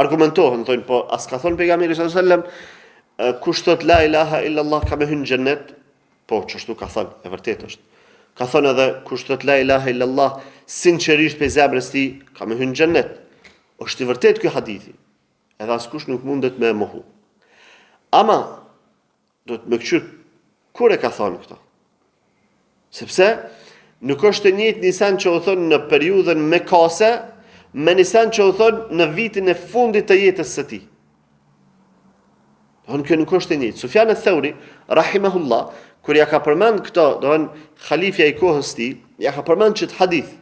Speaker 1: argumentohen, thonë po a s'ka thonë pejgamberi sallallahu alajhi wasallam kush thot la ilaha illa allah ka me hy në xhennet? Po, qashtu ka thënë, e vërtetë është. Ka thënë edhe kush thot la ilaha illa allah sinqerisht prej zemrës tij ka me hy në xhennet. Është i vërtetë ky hadithi. Edhe askush nuk mundet me e mohu. Ama duhet me këqyr kur e ka thonë këto. Sepse nuk është e njëjtë një sen që u thonë në periudhën mekase, me një sen që u thonë në vitin e fundit të jetës së tij. Domethënë kjo nuk është e njëjtë. Sufjan eth-Theuri, rahimahullah, kur ja ka përmend këto, domethënë halifja i kohës tij, ja ka përmend qët hadith.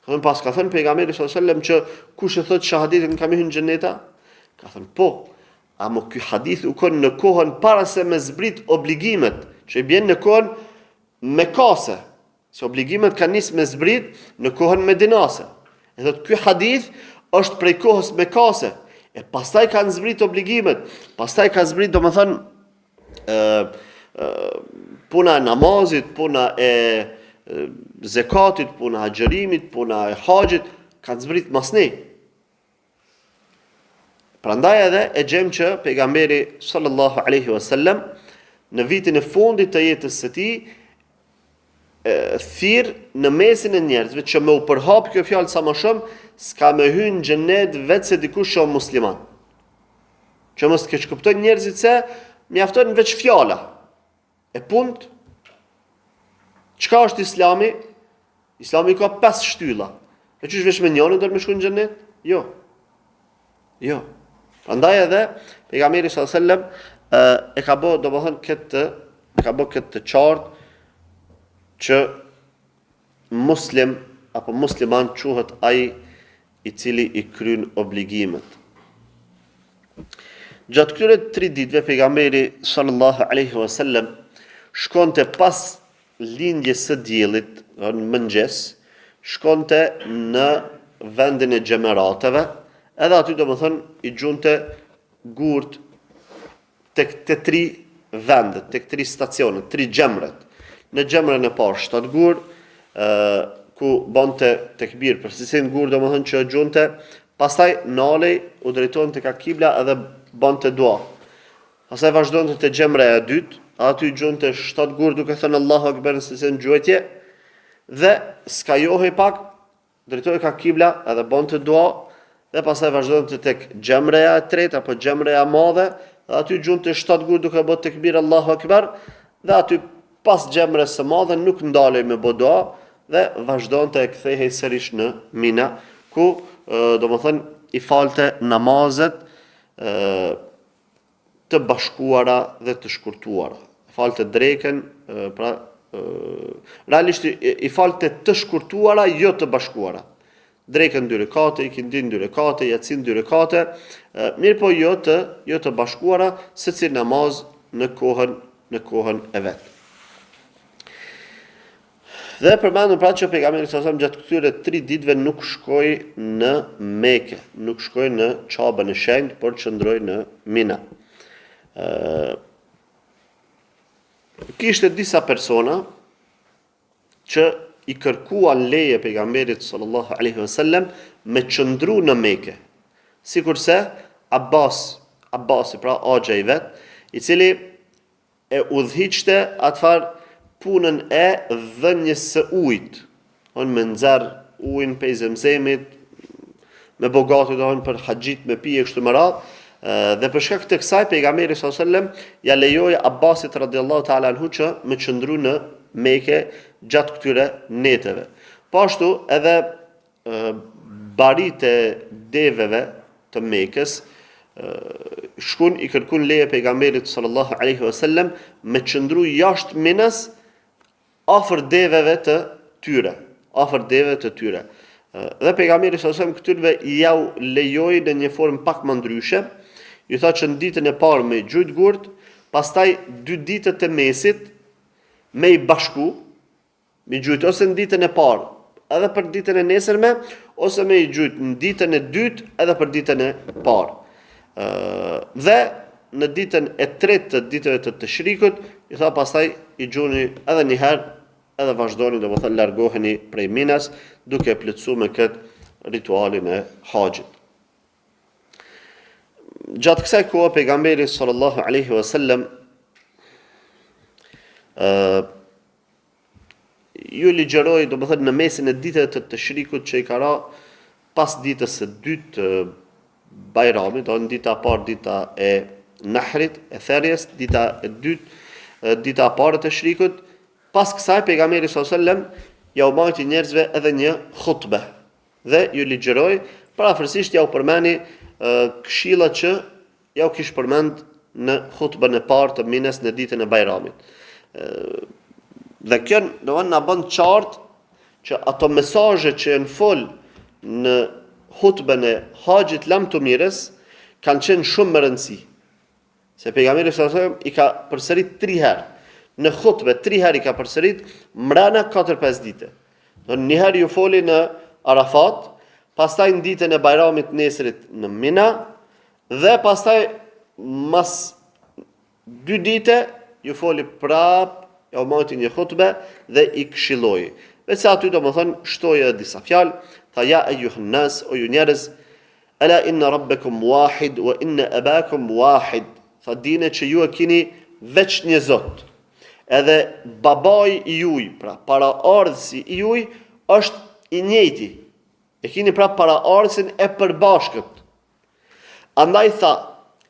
Speaker 1: Ka thënë pas ka thënë pejgamberi sallallahu alajhi wasallam që kush e thotë shahadetin ka me hy në xhennet? Ka thënë po. Ama ky hadith u kon në kohën para se me zbrit obligimet, që i bjen në kohën mekase, Se obligimet kanë nis me zbrit në kohën medinase. E thotë ky hadith është prej kohës mekase. E pastaj kanë zbrit obligimet, pastaj ka zbrit domethënë ë ë puna e namazit, puna e zekatit, puna e agjërimit, puna e haxhit, kanë zbrit masnej. Prandaj edhe e gjejmë që pejgamberi sallallahu alaihi wasallam në vitin e fundit të jetës së tij thirr në mesin e njerëzve që me u përhap kjo fjalë sa më shumë, s'ka me hy në xhennet veç se dikush që është musliman. Që mos të keqkuptojnë njerëzit se mjafton veç fjala. E punët Çka është Islami? Islami ka pesë shtylla. E qysh veç me njënën do me shku në xhennet? Jo. Jo. Prandaj edhe pejgamberi sallallahu alajhi wasallam e ka bë domethënë këtë e ka bë këtë të qartë që muslim apo musliman quhet ai i cili i kryen obligimet. Gjatë këtyre tri ditëve pejgamberi sallallahu alaihi wasallam shkonte pas lindjes së diellit në mëngjes, shkonte në vendin e xhemerateve, edhe aty domethënë i gjunte gurt tek të tri vendet, tek tri stacionet, tri xhemret. Në xhemren e parë shtatë gur, ë ku bonte tekbir për secilin gur domethënë që e gjunte, pastaj nalej, u drejtonte ka kibla edhe bonte dua. Pastaj vazhdonte te xhemreja e dytë, aty gjunte shtatë gur duke thënë Allahu Akbar në secilën gjuajtje dhe skajohej pak drejtohej ka kibla edhe bonte dua dhe pastaj vazhdonte tek xhemreja e tretë apo xhemreja e madhe dhe aty gjunte shtatë gur duke bërë tekbir Allahu Akbar dhe aty pas xhemres së madhe nuk ndalej me bë dua dhe vazhdonte e kthehej sërish në Mina ku domethënë i falte namazet të bashkuara dhe të shkurtuara. Falte drekën, pra realisht i falte të shkurtuara, jo të bashkuara. Drekën dy rekate, ikindin dy rekate, jacin dy rekate, mirëpo jo të jo të bashkuara, secili namaz në kohën në kohën e vet. Dhe përmendëm pra që pejgamberi sallallahu alajhi wasallam gjatë këtyre tri ditëve nuk shkoi në Mekë, nuk shkoi në Qabën e Shenjtë, por qëndroi në Mina. Ë kishte disa persona që i kërkuan leje pejgamberit sallallahu alaihi wasallam me qëndru në Mekë. Sikurse Abbas, Abbasi pra axha i vet, i cili e udhëhiqte atë farë punën e dhënies së ujit, domethënë me nxjerr ujin pej Zemzemit, me bo gati domethënë për haxhit me pi e kështu me radhë, dhe për shkak të kësaj pejgamberi sallallahu alajhi wasallam ja lejoi Abbasit radiallahu ta'ala anhu që me qëndru në Mekë gjatë këtyre neteve. Po ashtu edhe baritë e deveve të Mekës shkun i kërkun leje pejgamberit sallallahu alaihi wasallam me qëndru jashtë Minës afër deveve të tyre, afër deveve të tyre. Dhe pejgamberi sallallahu alaihi wasallam këtyrve jau lejoi në një formë pak më ndryshe. Ju tha që në ditën e parë me gjujt gurt, pastaj dy ditët e mesit me i bashku. Me i gjujt ose në ditën e parë, edhe për ditën e nesërme, ose me i gjujt në ditën e dytë edhe për ditën e parë. Ë dhe në ditën e tretë të ditëve të teshrikut, i tha pastaj i gjuni edhe një herë edhe vazhdoni, domethënë largoheni prej Minas duke e plotësu me këtë ritualin e haxhit. Gjatë kësaj kohe pejgamberi sallallahu alaihi wasallam ë ju ligjëroi, domethënë në mesin e ditëve të teshrikut që i ka ra pas ditës së dytë të Bajramit, domethënë dita e parë dita e Nahrit, e therjes, dita e dytë, dita e parë e teshrikut, pas kësaj pejgamberi sallallahu alaihi wasallam jau mbajti njerëzve edhe një hutbe dhe ju ligjëroi, përafërsisht jau përmeni këshillat që jau kish përmend në hutbën e parë të Minës në ditën e Bajramit. Dhe kjo domethënë na bën qartë që ato mesazhe që janë fol në hutbën e Haxhit Lamtumirës kanë qenë shumë me rëndësi. Se pejgamberi sallallahu alajhi wasallam i ka përsërit tri herë. Në hutbe tri herë i ka përsërit mrena 4-5 dite. Do një herë ju foli në Arafat, pastaj në ditën e Bajramit nesrit në Mina dhe pastaj mas dy dite ju foli prap, jau majti një hutbe dhe i këshilloi. Veçse aty domethënë shtoi edhe disa fjalë, tha ja ejuhen nas, o ju njerëz, Ela inna rabbekum wahid wa inna abakum wahid. Tha dine që ju e kini veç një Zot. Edhe babai i juj, pra paraardhësi i juj është i njëjti. E kini pra paraardhësin e përbashkët. Andaj tha,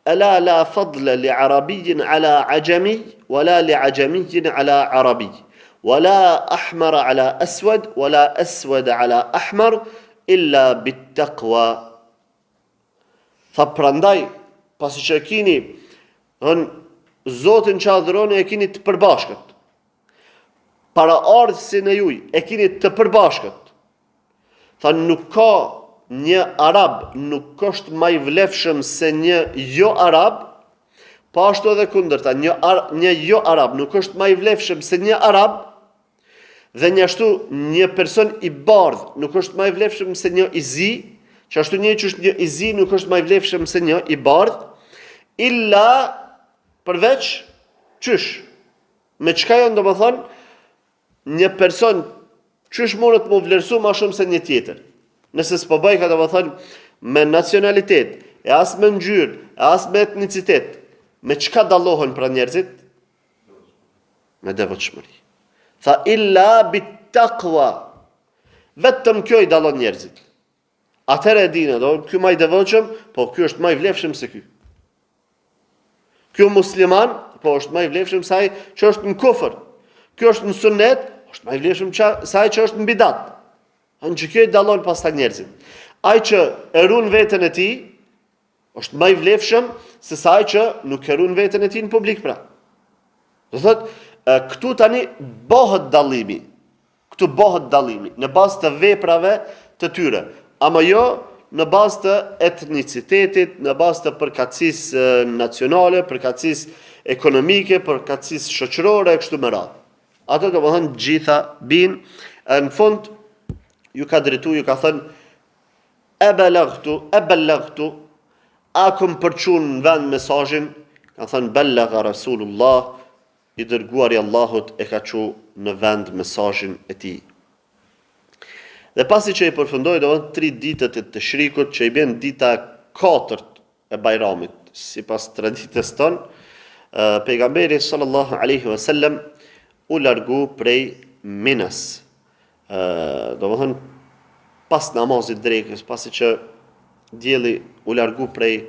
Speaker 1: Ela la fadle li arabijin ala axhemi, wa la li axhemijin ala arabij, wa la ahmar ala eswed, wa la eswed ala ahmar, Illa bit taqwa. Tha prandaj, pasi që e kini, thon Zotin që adhuroni e kini të përbashkët. Paraardhësin e juj e kini të përbashkët. Tha nuk ka një arab nuk është ma i vlefshëm se një jo arab, po ashtu edhe kundërta, një, ar, një jo arab nuk është ma i vlefshëm se një arab, Dhe njashtu një person i bardhë nuk është ma i vlefshëm se një i zi, që ashtu një që është një i zi nuk është ma i vlefshëm se një i bardhë, illa përveç qysh. Me çka janë domethënë një person qysh mundet m'u vlerësu ma shumë se një tjetër. Nëse s'po bëjka domethënë me nacionalitet, e as me ngjyrë, e as me etnicitet, me çka dallohen pra njerëzit? Me devotshmëri. Tha illa bit taqwa. Vetëm kjo i dallon njerëzit. Atëherë e dinë, do ky ma i devotshëm, po ky është ma i vlefshëm se ky. Ky musliman, po është ma i vlefshëm se ai që është në kufër. Ky është në sunnet, është ma i vlefshëm se ai që është në bidat. Anë që kjo i dallon pastaj njerëzit. Ai që e run veten e tij, Është ma i vlefshëm se sa ai që nuk e run veten e tij në publik pra. Do thotë, këtu tani bëhet dallimi. Këtu bëhet dallimi në bazë të veprave të tyre, ama jo në bazë të etnicitetit, në bazë të përkatësisë nacionale, përkatësisë ekonomike, përkatësisë shoqërore e kështu me radhë. Ato domethënë gjitha bin, në fund ju ka drejtu, ju ka thënë E belaghtu, e belaghtu, a kom përçu në vend mesazhin? Kanë thënë bellagha Rasulullah, i dërguari i Allahut e ka çu në vend mesazhin e tij. Dhe pasi që i përfundoi domethënë tri ditët e teshrikut që i bjen dita e katërt e Bajramit, sipas traditës tonë, pejgamberi sallallahu alaihi wasallam u largu prej Minës. Domethënë pas namazit drekës, pasi që dielli u largu prej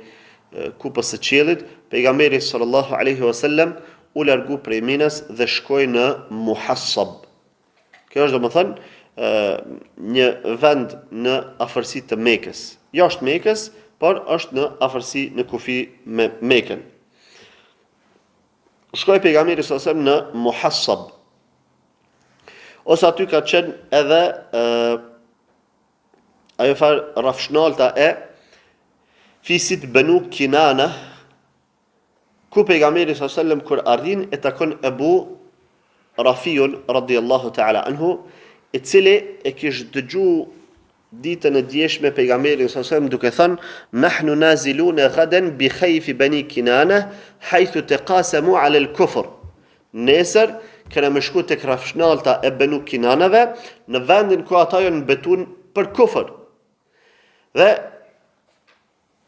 Speaker 1: kupës së qiellit, pejgamberi sallallahu alaihi wasallam u largu prej Minës dhe shkoi në Muhassab. Kjo është domethënë një vend në afërsi të Mekës. Jashtë Mekës, por është në afërsi në kufi me Mekën. Shkoi pejgamberi sallallahu alaihi wasallam në Muhassab. Ose aty ka qenë edhe ë ajo farë rrafshnalta e fisit Benu Kinana, ku pejgamberi sallallahu alaihi wasallam kur arrin e takon Ebu. Rafiun radiallahu ta'ala anhu, i cili e kish dëgju ditën e djeshme pejgamberin sallallahu alajhi wasallam duke thënë nahnu nazilun gadan bi khayf bani kinana haythu taqasamu ala al-kufr. Nesër kena me shku tek rrafshnalta e Benu Kinanave në vendin ku ata janë betu për kufër. Dhe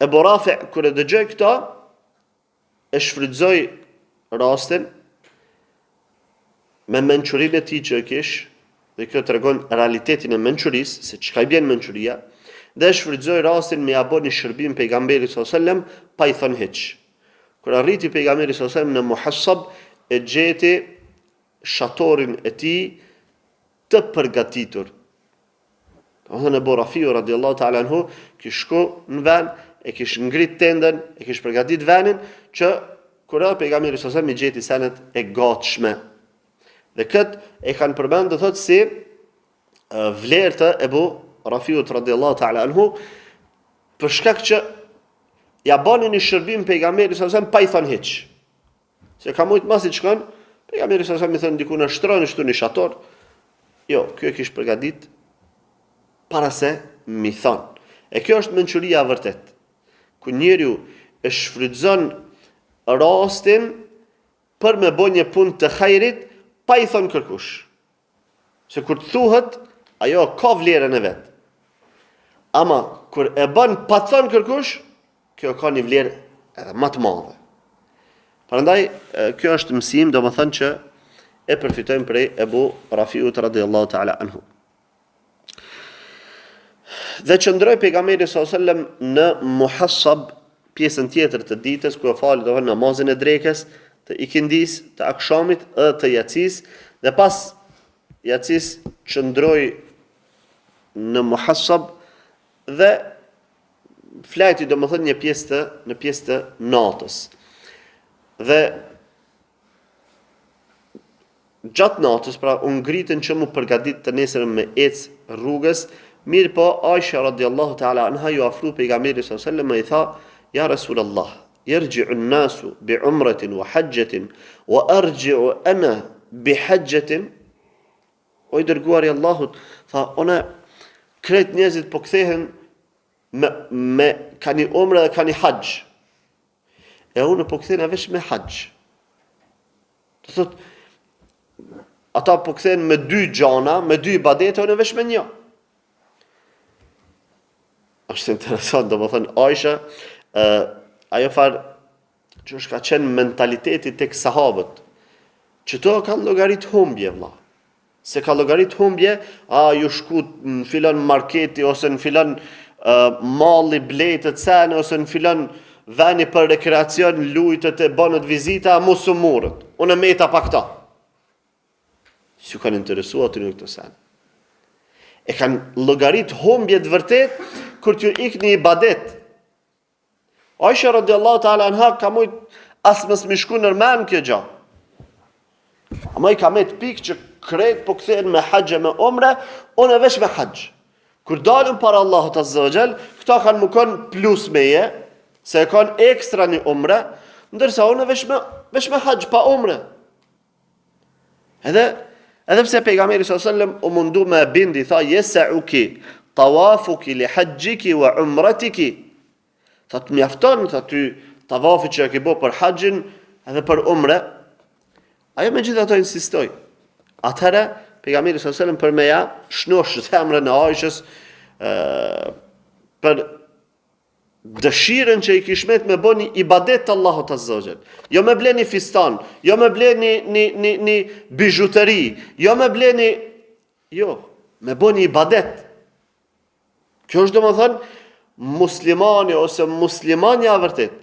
Speaker 1: Ebu Rafi kur e dëgjoi këto e shfrytëzoi rastin me mençurinë e tij që e kish, dhe kjo tregon realitetin e mençurisë, se çka i bjen mençuria, dhe e shfrytëzoi rastin me ia bo një shërbim pejgamberit sallallahu alajhi wasallam pa i thënë hiç. Kur arriti pejgamberi sallallahu alajhi wasallam në Muhassab e gjeti shatorin e tij të përgatitur. Domethënë Ebu Rafiu radiallahu ta'ala anhu, kish shku në ven, e kish ngrit tendën, e kish përgatit venin, që kur erdh pejgamberi sallallahu alajhi wasallam i gjeti senet e gatshme. Dhe këtë e kanë përmend do thotë si vlerë të Ebu Rafiut radiallahu ta'ala anhu, për shkak që ja bani një shërbim pejgamberit sallallahu alajhi wasallam pa i thënë hiç. Se ka mujt masi të shkon, pejgamberi sallallahu alajhi wasallam i thon dikun shtroni këtu një shator. Jo, ky e kish përgatit para se m'i thon. E kjo është mençuria e vërtet. Ku njeriu e shfrytëzon rastin për me bo një punë të hajrit pa i thon kërkush. Se kur të thuhet, ajo ka vlerën e vet. Ama kur e bën pa të thënë kërkush, kjo ka një vlerë edhe më të madhe. Prandaj kjo është mësim, domethënë që e përfitojmë prej Ebu Rafiut radiallahu ta'ala anhu. Dhe qëndroi pejgamberi sallallahu alajhi wasallam në Muhassab pjesën tjetër të ditës ku e fali domethënë namazin e drekës, të ikindisë, të akshamit dhe të jacisë dhe pas jacisë qëndroi në Muhassab dhe flajti domethënë një pjesë të në pjesë të natës. Dhe Gjatë natës, pra u ngritën që m'u përgatit të nesërmen me ec rrugës, mirëpo Aisha radiallahu ta'ala anha ju afru pejgamberit sallallahu alaihi wasallam e i tha, ja Rasul Allah, jerxhiu nasu bi umretin wa haxhetin, wa arxhiu ana bi haxhetin, o i dërguari i Allahut, tha, unë krejt njerëzit po kthehen me, me ka një umre dhe ka një haxh, e unë po kthehna veç me haxh. Do thot, ata po kthehen me dy gjana, me dy ibadete, unë veç me një. Është interesant, domethënë, Aisha, uh, ajo farë, që është ka qenë mentaliteti tek sahabët, që to kanë llogarit humbje, vlla. S'e ka llogarit humbje, a ju shku në filan marketi ose në filan uh, malli blejtët sene ose në filan veni për rekreacion lujtët e banët vizita, a mu s'u murët. Unë e meta pa këta. S'ju kanë interesu atyne këto sene. E kanë llogarit humbje të vërtet kur t'ju ik një ibadet. Aisha radiallahu ta'ala anha ka mujt as mos m'i shku nër men kjo gja. Ama i ka met pikë që krejt po kthehen me haxh e me umre, unë veç me haxh. Kur dalim para Allahut azza wa jall, këta kanë me kon plus meje, se e kanë ekstra një umre, ndërsa unë veç me, veç me haxh pa umre. Edhe edhe pse pejgamberi sallallahu alajhi wasallam u mundu me e bindi, tha jesauki tawafuki li haxhiki wa umratiki. Tha të mjafton, tha ty tavafi që e ke bo për haxhin edhe për umre. Ajo megjithatë insistoi. Atëherë pejgamberi sallallahu alajhi wasallam për me ja shnosh zemrën e Aishës ë për dëshirën që i kish met me bo një ibadet të Allahut azza wa jall. Jo me ble një fistan, jo me ble një, një, një, një bizhuteri, jo me ble një... Jo, me bo një ibadet. Kjo është domethënë muslimani ose muslimanja e vërtet.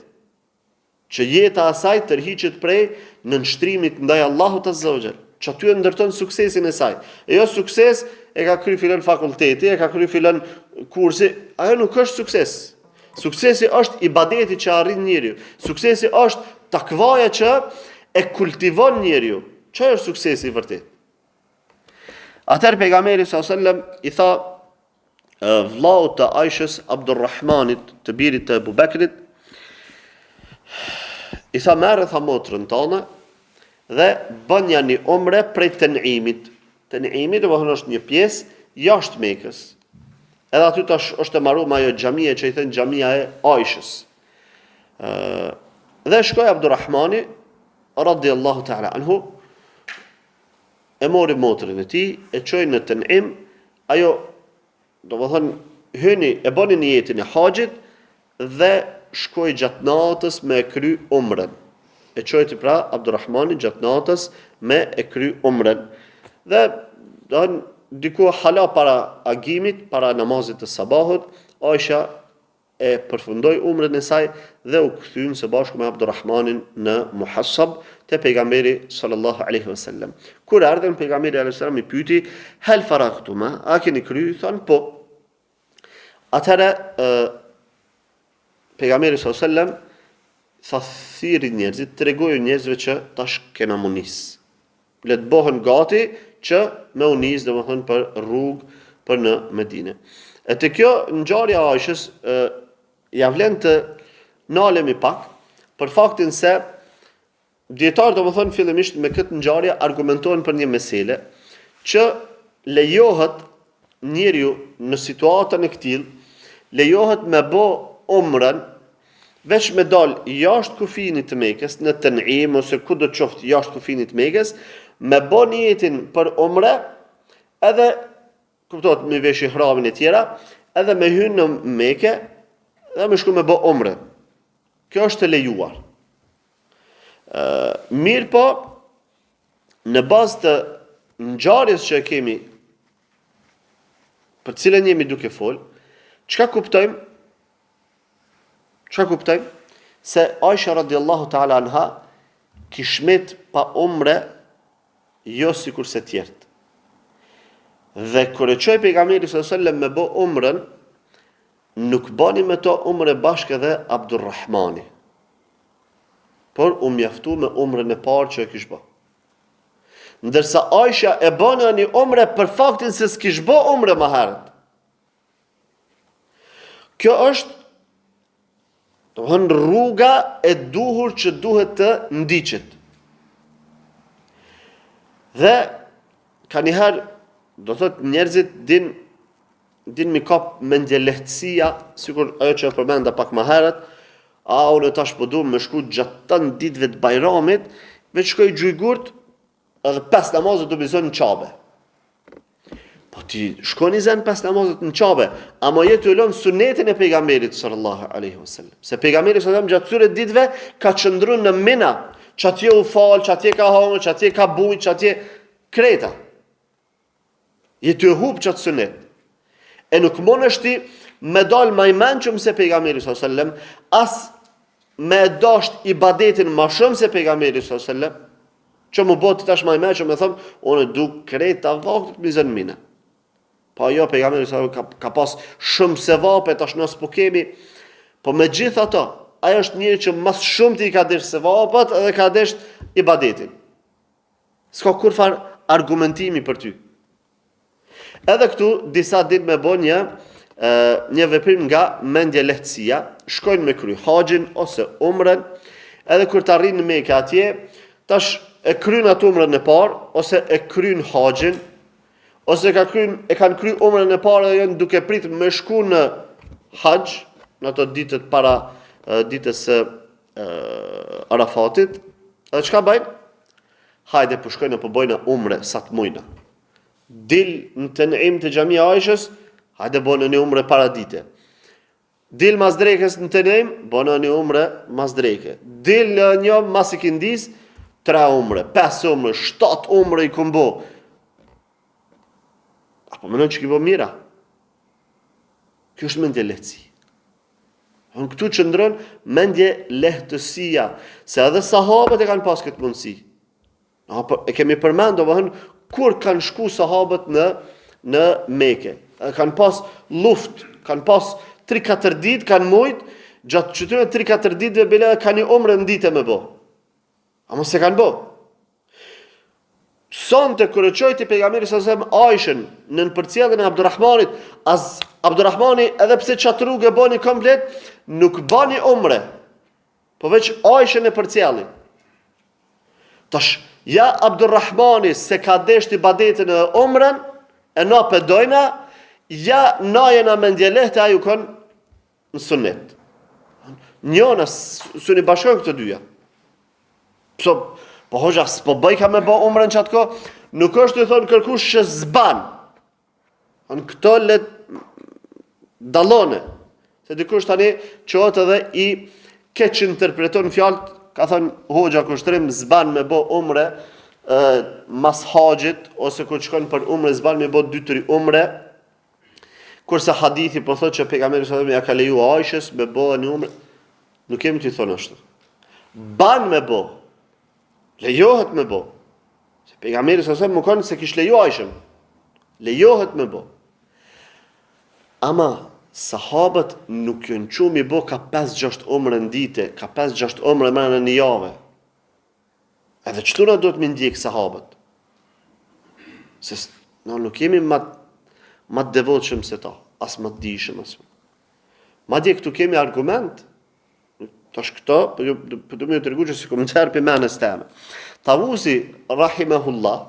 Speaker 1: Që jeta e saj tërhiqet prej nënshtrimit ndaj Allahut Azza wa Jall, që aty e ndërton suksesin e saj. E jo sukses e ka kry filan fakulteti, e ka kry filan kursi, ajo nuk është sukses. Suksesi është ibadeti që arrin njeriu. Suksesi është takvaja që e kultivon njeriu. Që është suksesi i vërtet? Atëherë pejgamberi sallallahu alajhi wasallam i tha vllaut të Aishës Abdurrahmanit, të birit të Ebu Bekrit, i tha merre tha motrën tane. Dhe bënja një umre prej Ten'imit. Ten'imi domethënë është një pjesë jashtë Mekës. Edhe aty tash është e marume ajo xhamia që i thënë xhamia e Aishës. Ë dhe shkoi Abdurrahmani radiallahu ta'ala anhu e mori motrën e tij, e çoi në Ten'im, ajo Domethënë, hyni, e boni nijetin e haxhit dhe shkoi gjatë natës me e kry umren. E çojti pra Abdurrahmani gjatë natës me e kry umren. Dhe, domethënë, diku hala para agimit, para namazit të sabahut, Aisha e përfundoi umren e saj dhe u kthyen së bashku me Abdurrahmanin në Muhassab te pejgamberi sallallahu alaihi wasallam. Kur erdhën pejgamberi alaihi wasallam i pyeti, "Hel faragtuma?" A keni kry? Thanë, "Po." Atëherë pejgamberi sallallahu alaihi wasallam tha thirri njerëzit, tregoju njerëzve që tash kena m'u nis. Le të bëhen gati që me u nis, domethënë për rrugë për në Medine. E te kjo ngjarja e Aishës ja vlen të nalemi pak për faktin se dijetarët domethënë fillimisht me këtë ngjarje argumentohen për një mesele që lejohet njeriu në situatën e këtillë lejohet me bo umrën veç me dal jashtë kufinit të Mekës, në Tenim ose kudo qoftë jashtë kufinit të Mekës, me bo nijetin për umre, edhe kuptohet me vesh ihramin e tjera, edhe me hy në Mekë dhe me shku me bo umre. Kjo është e lejuar. Ë, mirëpo, në bazë të ngjarjes që e kemi për cilën jemi duke fol, çka kuptojmë? Çka kuptojmë? Se Aisha radiallahu ta'ala anha kish met pa umre jo sikurse tjerët. Dhe kur e çoi pejgamberi sallallahu alajhi wasallam me bo umrën, nuk bani me to umre bashkë edhe Abdurrahmani. Por u mjaftu me umrën e parë që e kish bo. Ndërsa Aisha e bani një umre për faktin se s'kish bo umre më herët. Kjo është domethënë rruga e duhur që duhet të ndiqet. Dhe ka njëherë, do thotë njerëzit din din m'i kap mendjelehtësia, sikur ajo që e përmenda pak më herët, a unë tash po du me shku gjatë tan ditëve të Bajramit, veç shkoj gjuj gurt, edhe pesë namazet do m'i zon në Qabe. Po ti shkon i zen pesë namazet në Qabe, ama je tu e lon sunetin e pejgamberit sallallahu alaihi wasallam. Se pejgamberi sallallahu alaihi wasallam gjatë këtyre ditëve ka qëndru në Mina, qatje u fal, qatje ka hangër, qatje ka bujt, qatje krejta. Je tu e hup qat sunet. E nuk mundesh ti me dal ma i mençëm se pejgamberi sallallahu alajhi wasallam, as me e dasht ibadetin ma shumë se pejgamberi sallallahu alajhi wasallam, që m'u bo ti tash ma i mençëm me thonë, unë du krejta vaktet m'i zënë Mina. Pa jo, pejgamberi sallallahu alajhi wasallam ka, ka pas shumë sevape, tash na s'po kemi, po megjithatë, ai është njeri që ma s'shumti i ka desht sevapat edhe ka desht ibadetin. S'ka kurrfar argumentimi për ty. Edhe këtu disa din me bo një një veprim nga mendjelehtësia, shkojnë me kry haxhin ose umrën, edhe kur të arrijnë në Mekë atje, tash e kryn atë umrën e parë ose e kryn haxhin, ose ka kryn, e kanë kry umrën e parë dhe janë duke prit me shku në haxh, në ato ditët para ditës së Arafatit, edhe çka bajnë? Hajde po shkojna po bojna umre sa të mujna. Dil në Tenim te xhamia e Aishës, hajde bojna një umre para dite. Dil mas drekës në Tenim, bojna një umre mas dreke. Dil në një mas ikindis, tre umre, pesë umre, shtatë umre i kom bo. A po menon që ki bo mira? Kjo është mendjelehtësi. Në këtu qëndron mendjelehtësia, se edhe sahabët e kanë pas këtë mundësi. Apo, e kemi përmend, domethënë, kur kanë shku sahabët në, në Meke. E kanë pas luft, kanë pas 3-4 ditë, kanë mujt, gjatë qëtyre 3-4 ditëve bile ka një umre në ditë me bo. Ama s'e kanë bo. Sonte kur e çojti pejgamberi sallallahu alajhi wasallam Aishën nën përcjelljen e Abdurrahmanit, as Abdurrahmani edhe pse çat rrugë e bani komplet, nuk bani umre. Po veç Aishën e përcjelli. Tash. Ja Abdurrahmani s'e ka desht ibadetin e umren, e na pe dojna, ja na jena mendjelehtë ai u kon në sunnet. Njona, s'un i bashkon këto dyja. Pse, po hoxha, s'po bëjka me bo umren qatë kohë, nuk është tu thonë kërkush që s'ban. Në këto le dallone. Se dikush tani çohet edhe i keqinterpreton fjalët, ka thënë hoxha Kushtrim s'ban me bo umre e, mas haxhit ose kur shkon për umre s'ban me bo 2-3 umre. Kurse hadithi po thotë që pejgamberi sallallahu alajhi wasallam ja ka leju Aishës me bo një umre. Nuk jemi tu thonë ashtu. Ban me bo. Lejohet me bo. Se pejgamberi sallallahu alajhi wasallam me kanë s'e kish leju Aishën. Lejohet me bo. Ama sahabët nuk janë çu mi bo ka 5-6 umre në dite, ka 5-6 umre mrena një jave. Edhe qëtu na duhet mi ndjek sahabët. Se na nuk jemi ma, ma të devotshëm se ta, as ma të dijshëm, as. Madje këtu kemi argument, Tash këto, po ju po du me ju tregu që s'i kom nxjerr prej menës teme. Tavusi rahimahullah,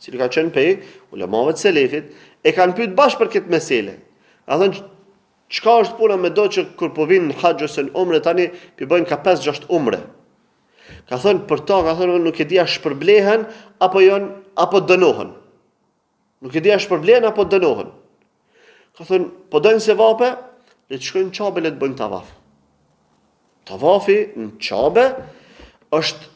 Speaker 1: cili ka qenë pej ulemave të selefit, e kanë pyet bash për këtë mesele. Ka thënë çka është puna me do që kur po vinë në haxh ose në umre tani po bëjnë ka 5-6 umre. Ka thënë për ta, ka thënë nuk e di a shpërblehen apo janë apo dënohen. Nuk e di a shpërblehen apo dënohen. Ka thënë, po dojnë sevape, le të shkojnë në Qabe le të bëjnë tavaf. Tavafi në Qabe është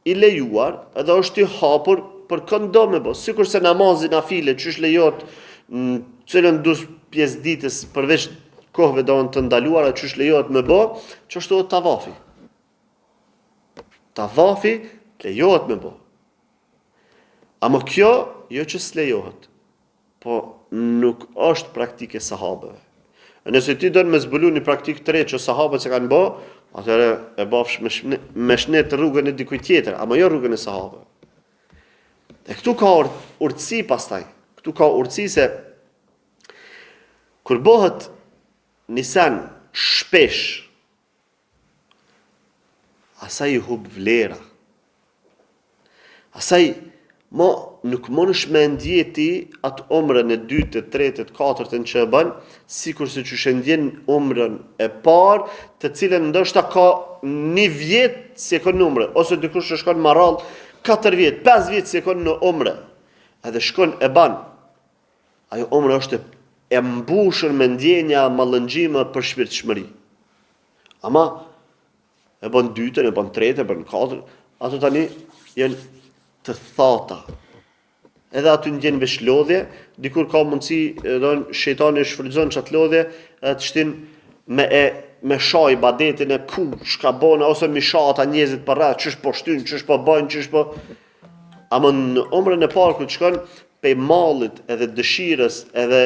Speaker 1: i lejuar edhe është i hapur për këndo me bo. Sikurse namazi nafile, qysh lejohet në cilëndo pjesë ditës përveç kohëve domethënë të ndaluara, qysh lejohet me bo, qashtu edhe tavafi. Tavafi lejohet me bo. Ama kjo, jo që s'lejohet, po nuk është praktikë e sahabeve. E nëse ti don me zbulu një praktikë të re që sahabët s'e kanë bo, atëherë e bafsh me, shne, me shnet rrugën e dikujt tjetër, ama jo rrugën e sahabëve. E këtu ka urtësi pastaj, këtu ka urtësi se kur bëhet një sen shpesh, Asaj i hup vlera. Asaj mo nuk mundesh me ndje ti atë umrën e dytë, të tretë, të katërtën që e bën, sikurse qysh e ndjen umrën e parë, të cilën ndoshta ka një vjet s'je kon në umre, ose dikush që shkon ma rrallë, 4 vjet, 5 vjet s'je kon në umre, edhe shkon e ban. Ajo umre është e mbushur me ndjenja, mallëngjime përshpirtshmëri. Ama e bën dytën, e bën tretën, e bën katërën, ato tani janë të thata. Edhe aty ndjen veç lodhje, dikur ka mundësi, do shejtani e shfrytëzon qat lodhje, edhe të shtin me e me sha ibadetin e ku çka bona ose mi sha ata njerëzit përreth, qysh po shtyn, qysh po bajnë, qysh po Ama në umrën e parë kur të shkon pej mallit edhe dëshirës edhe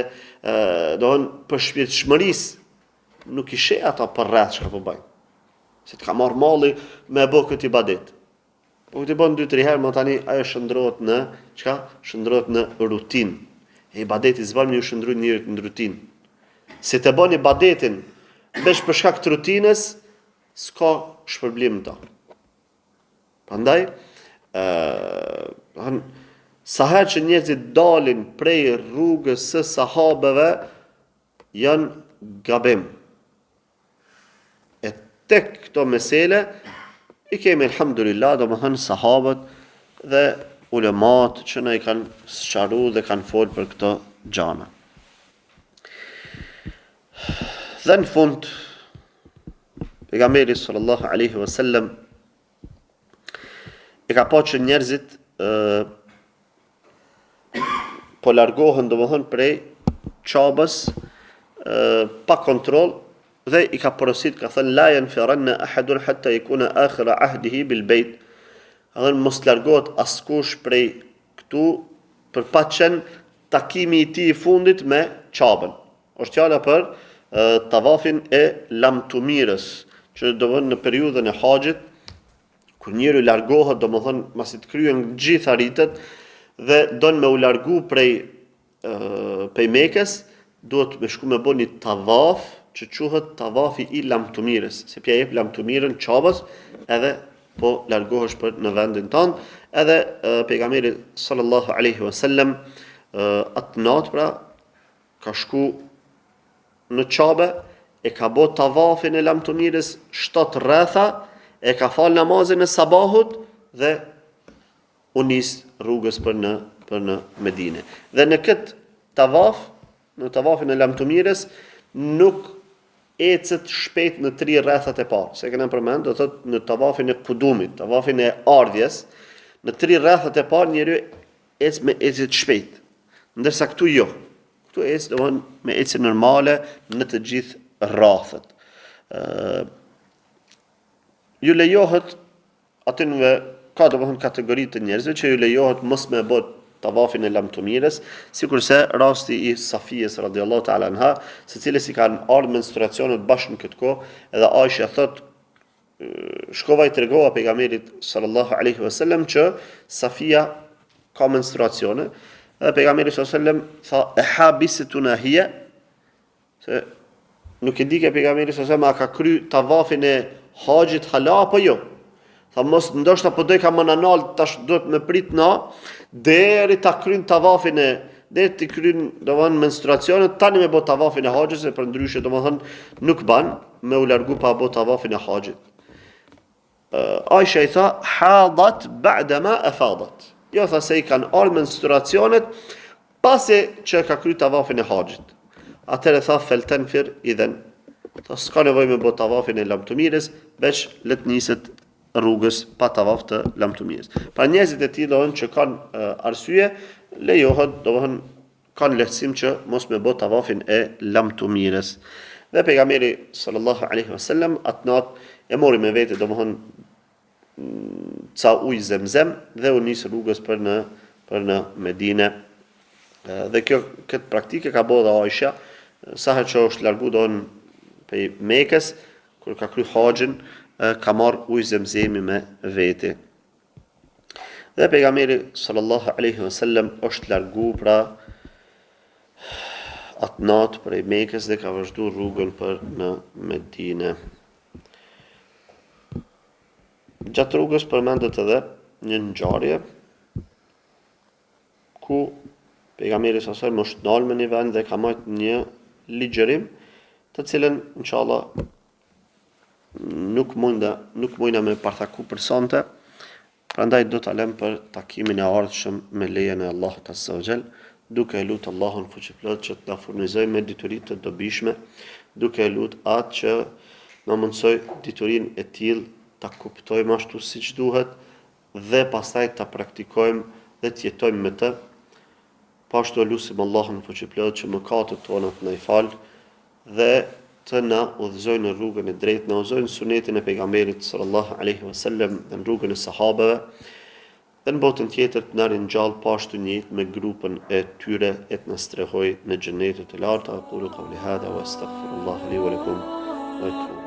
Speaker 1: domthon përshpirtshmërisë nuk i sheh ata përreth çka po bëjnë. Se të ka marrë malli me e bë këtë ibadet. Po kur t'i bën 2-3 herë, më tani ajo shndrohet në çka? Shndrohet në rutinë. E ibadeti s'ban me ju shndru njerit në rutinë. Si të bën ibadetin veç për shkak të rutinës, s'ka shpërblim në to. Prandaj, ë sa herë që njerëzit dalin prej rrugës së sahabeve janë gabim. E tek këto mesele i kemi elhamdulillah, domethënë sahabët dhe ulemat që na i kanë sqaru dhe kanë folë për këto gjana. Dhe në fund, Pejgamberi sallallahu alaihi wasallam e ka pa që njerëzit ë po largohen domethënë prej Qabës ë pa kontroll dhe i ka porosit ka thënë la yanfiranna ahadun hatta yakuna akhir ahdihi bil bejt ka thënë mos largohet askush prej këtu për pa qenë takimi i tij i fundit me Qabën Është fjala për tavafin e lamtumirës, që domethënë në periudhën e haxhit, kur njeriu largohet, domethënë masi të kryen gjitha ritet dhe don me u largu prej prej Mekës, duhet me shku me bo një tavaf që quhet tavafi i lamtumirës, se pja jep lamtumirën Qabës edhe. Po largohesh për në vendin tënd, edhe pejgamberi sallallahu alaihi wasallam atë natë pra ka shku në Qabe, e ka bo tavafin e lamtumirës 7 rretha, e ka fal namazin e sabahut dhe u nis rrugës për në për në Medine. Dhe në këtë tavaf, në tavafin e lamtumirës nuk ecet shpejt në tri rrethat e parë. Se kena përmend, do thotë në tavafin e kudumit, tavafin e ardhjes, në tri rrethat e parë njeriu ec me ecje të shpejtë. Ndërsa këtu jo. Këtu ec domthon me ecje normale në të gjithë rrathët. Ë ju lejohet atynve ka domthon kategori të njerëzve që ju lejohet mos me bë tavafin e lamtumirës, sikurse rasti i Safijes radiallahu ta'ala anha, së cilës i kanë ardhur menstruacionet bash në këtë kohë, edhe Aisha thot shkova i tregova pejgamberit sallallahu alaihi wasallam që Safia ka menstruacione dhe pejgamberi sallallahu alaihi wasallam tha e habisatuna hiya se nuk e dike pejgamberi sallallahu alaihi wasallam a ka kry tavafin e haxhit hala apo jo tha mos ndoshta po dojka me na nal tash duhet me prit na deri ta kryn tavafin e deri t'i kryn domthon menstruacionet tani me bo tavafin e haxhit se përndryshe domthon nuk ban me u largu pa bo tavafin e haxhit. Aisha i tha, hadat ba'da ma afadat. Jo tha se i kanë ardhur menstruacionet pasi që ka kry tavafin e haxhit. Atëherë tha feltenfir idhen. Tha s'ka nevojë me bo tavafin e lamtumirës, veç le të niset rrugës pa tavaf të lamtumirës. Pra njerëzit e tillë domthon që kanë arsye, lejohet domthon kanë lehtësim që mos me bo tavafin e lamtumirës. Dhe pejgamberi sallallahu alaihi wasallam atë natë e mori me vete domthon ca ujë zemzem dhe u nis rrugës për në për në Medinë. Dhe kjo këtë praktikë e ka bo dhe Aisha, sa herë që është largu domthon prej Mekës, kur ka kry haxhin, ka marr ujë zemzemi me vete. Dhe pejgamberi sallallahu alaihi wasallam është largu pra atë natë prej Mekës dhe ka vazhdu rrugën për në Medine. Gjatë rrugës përmendet edhe një ngjarje ku pejgamberi sallallahu alaihi wasallam është ndalë në një vend dhe ka majt një ligjërim, të cilën inshallah nuk munda, nuk mujna me partaku për sonte, prandaj do ta lëmë për takimin e ardhshëm me lejen e Allahut Azza wa Jall, duke e lutë Allahun fuqiplotë që të na furnizojë me dituri të dobishme, duke e lutë atë që na mundësojë diturinë e tillë ta kuptojmë ashtu siç duhet dhe pastaj ta praktikojmë dhe të jetojmë me të. Po ashtu e lusim Allahun fuqiplotë që mëkatet tona të na i falë dhe të na udhëzojë në rrugën e drejtë, na udhëzojë në sunetin e pejgamberit sallallahu alaihi wasallam dhe në rrugën e sahabeve dhe në botën tjetër të na ringjallë po ashtu njëjtë me grupën e tyre e të na strehojë në xhenetet e larta. Aqulu qawli hadha wa astaghfirullah li wa lakum wa atubu.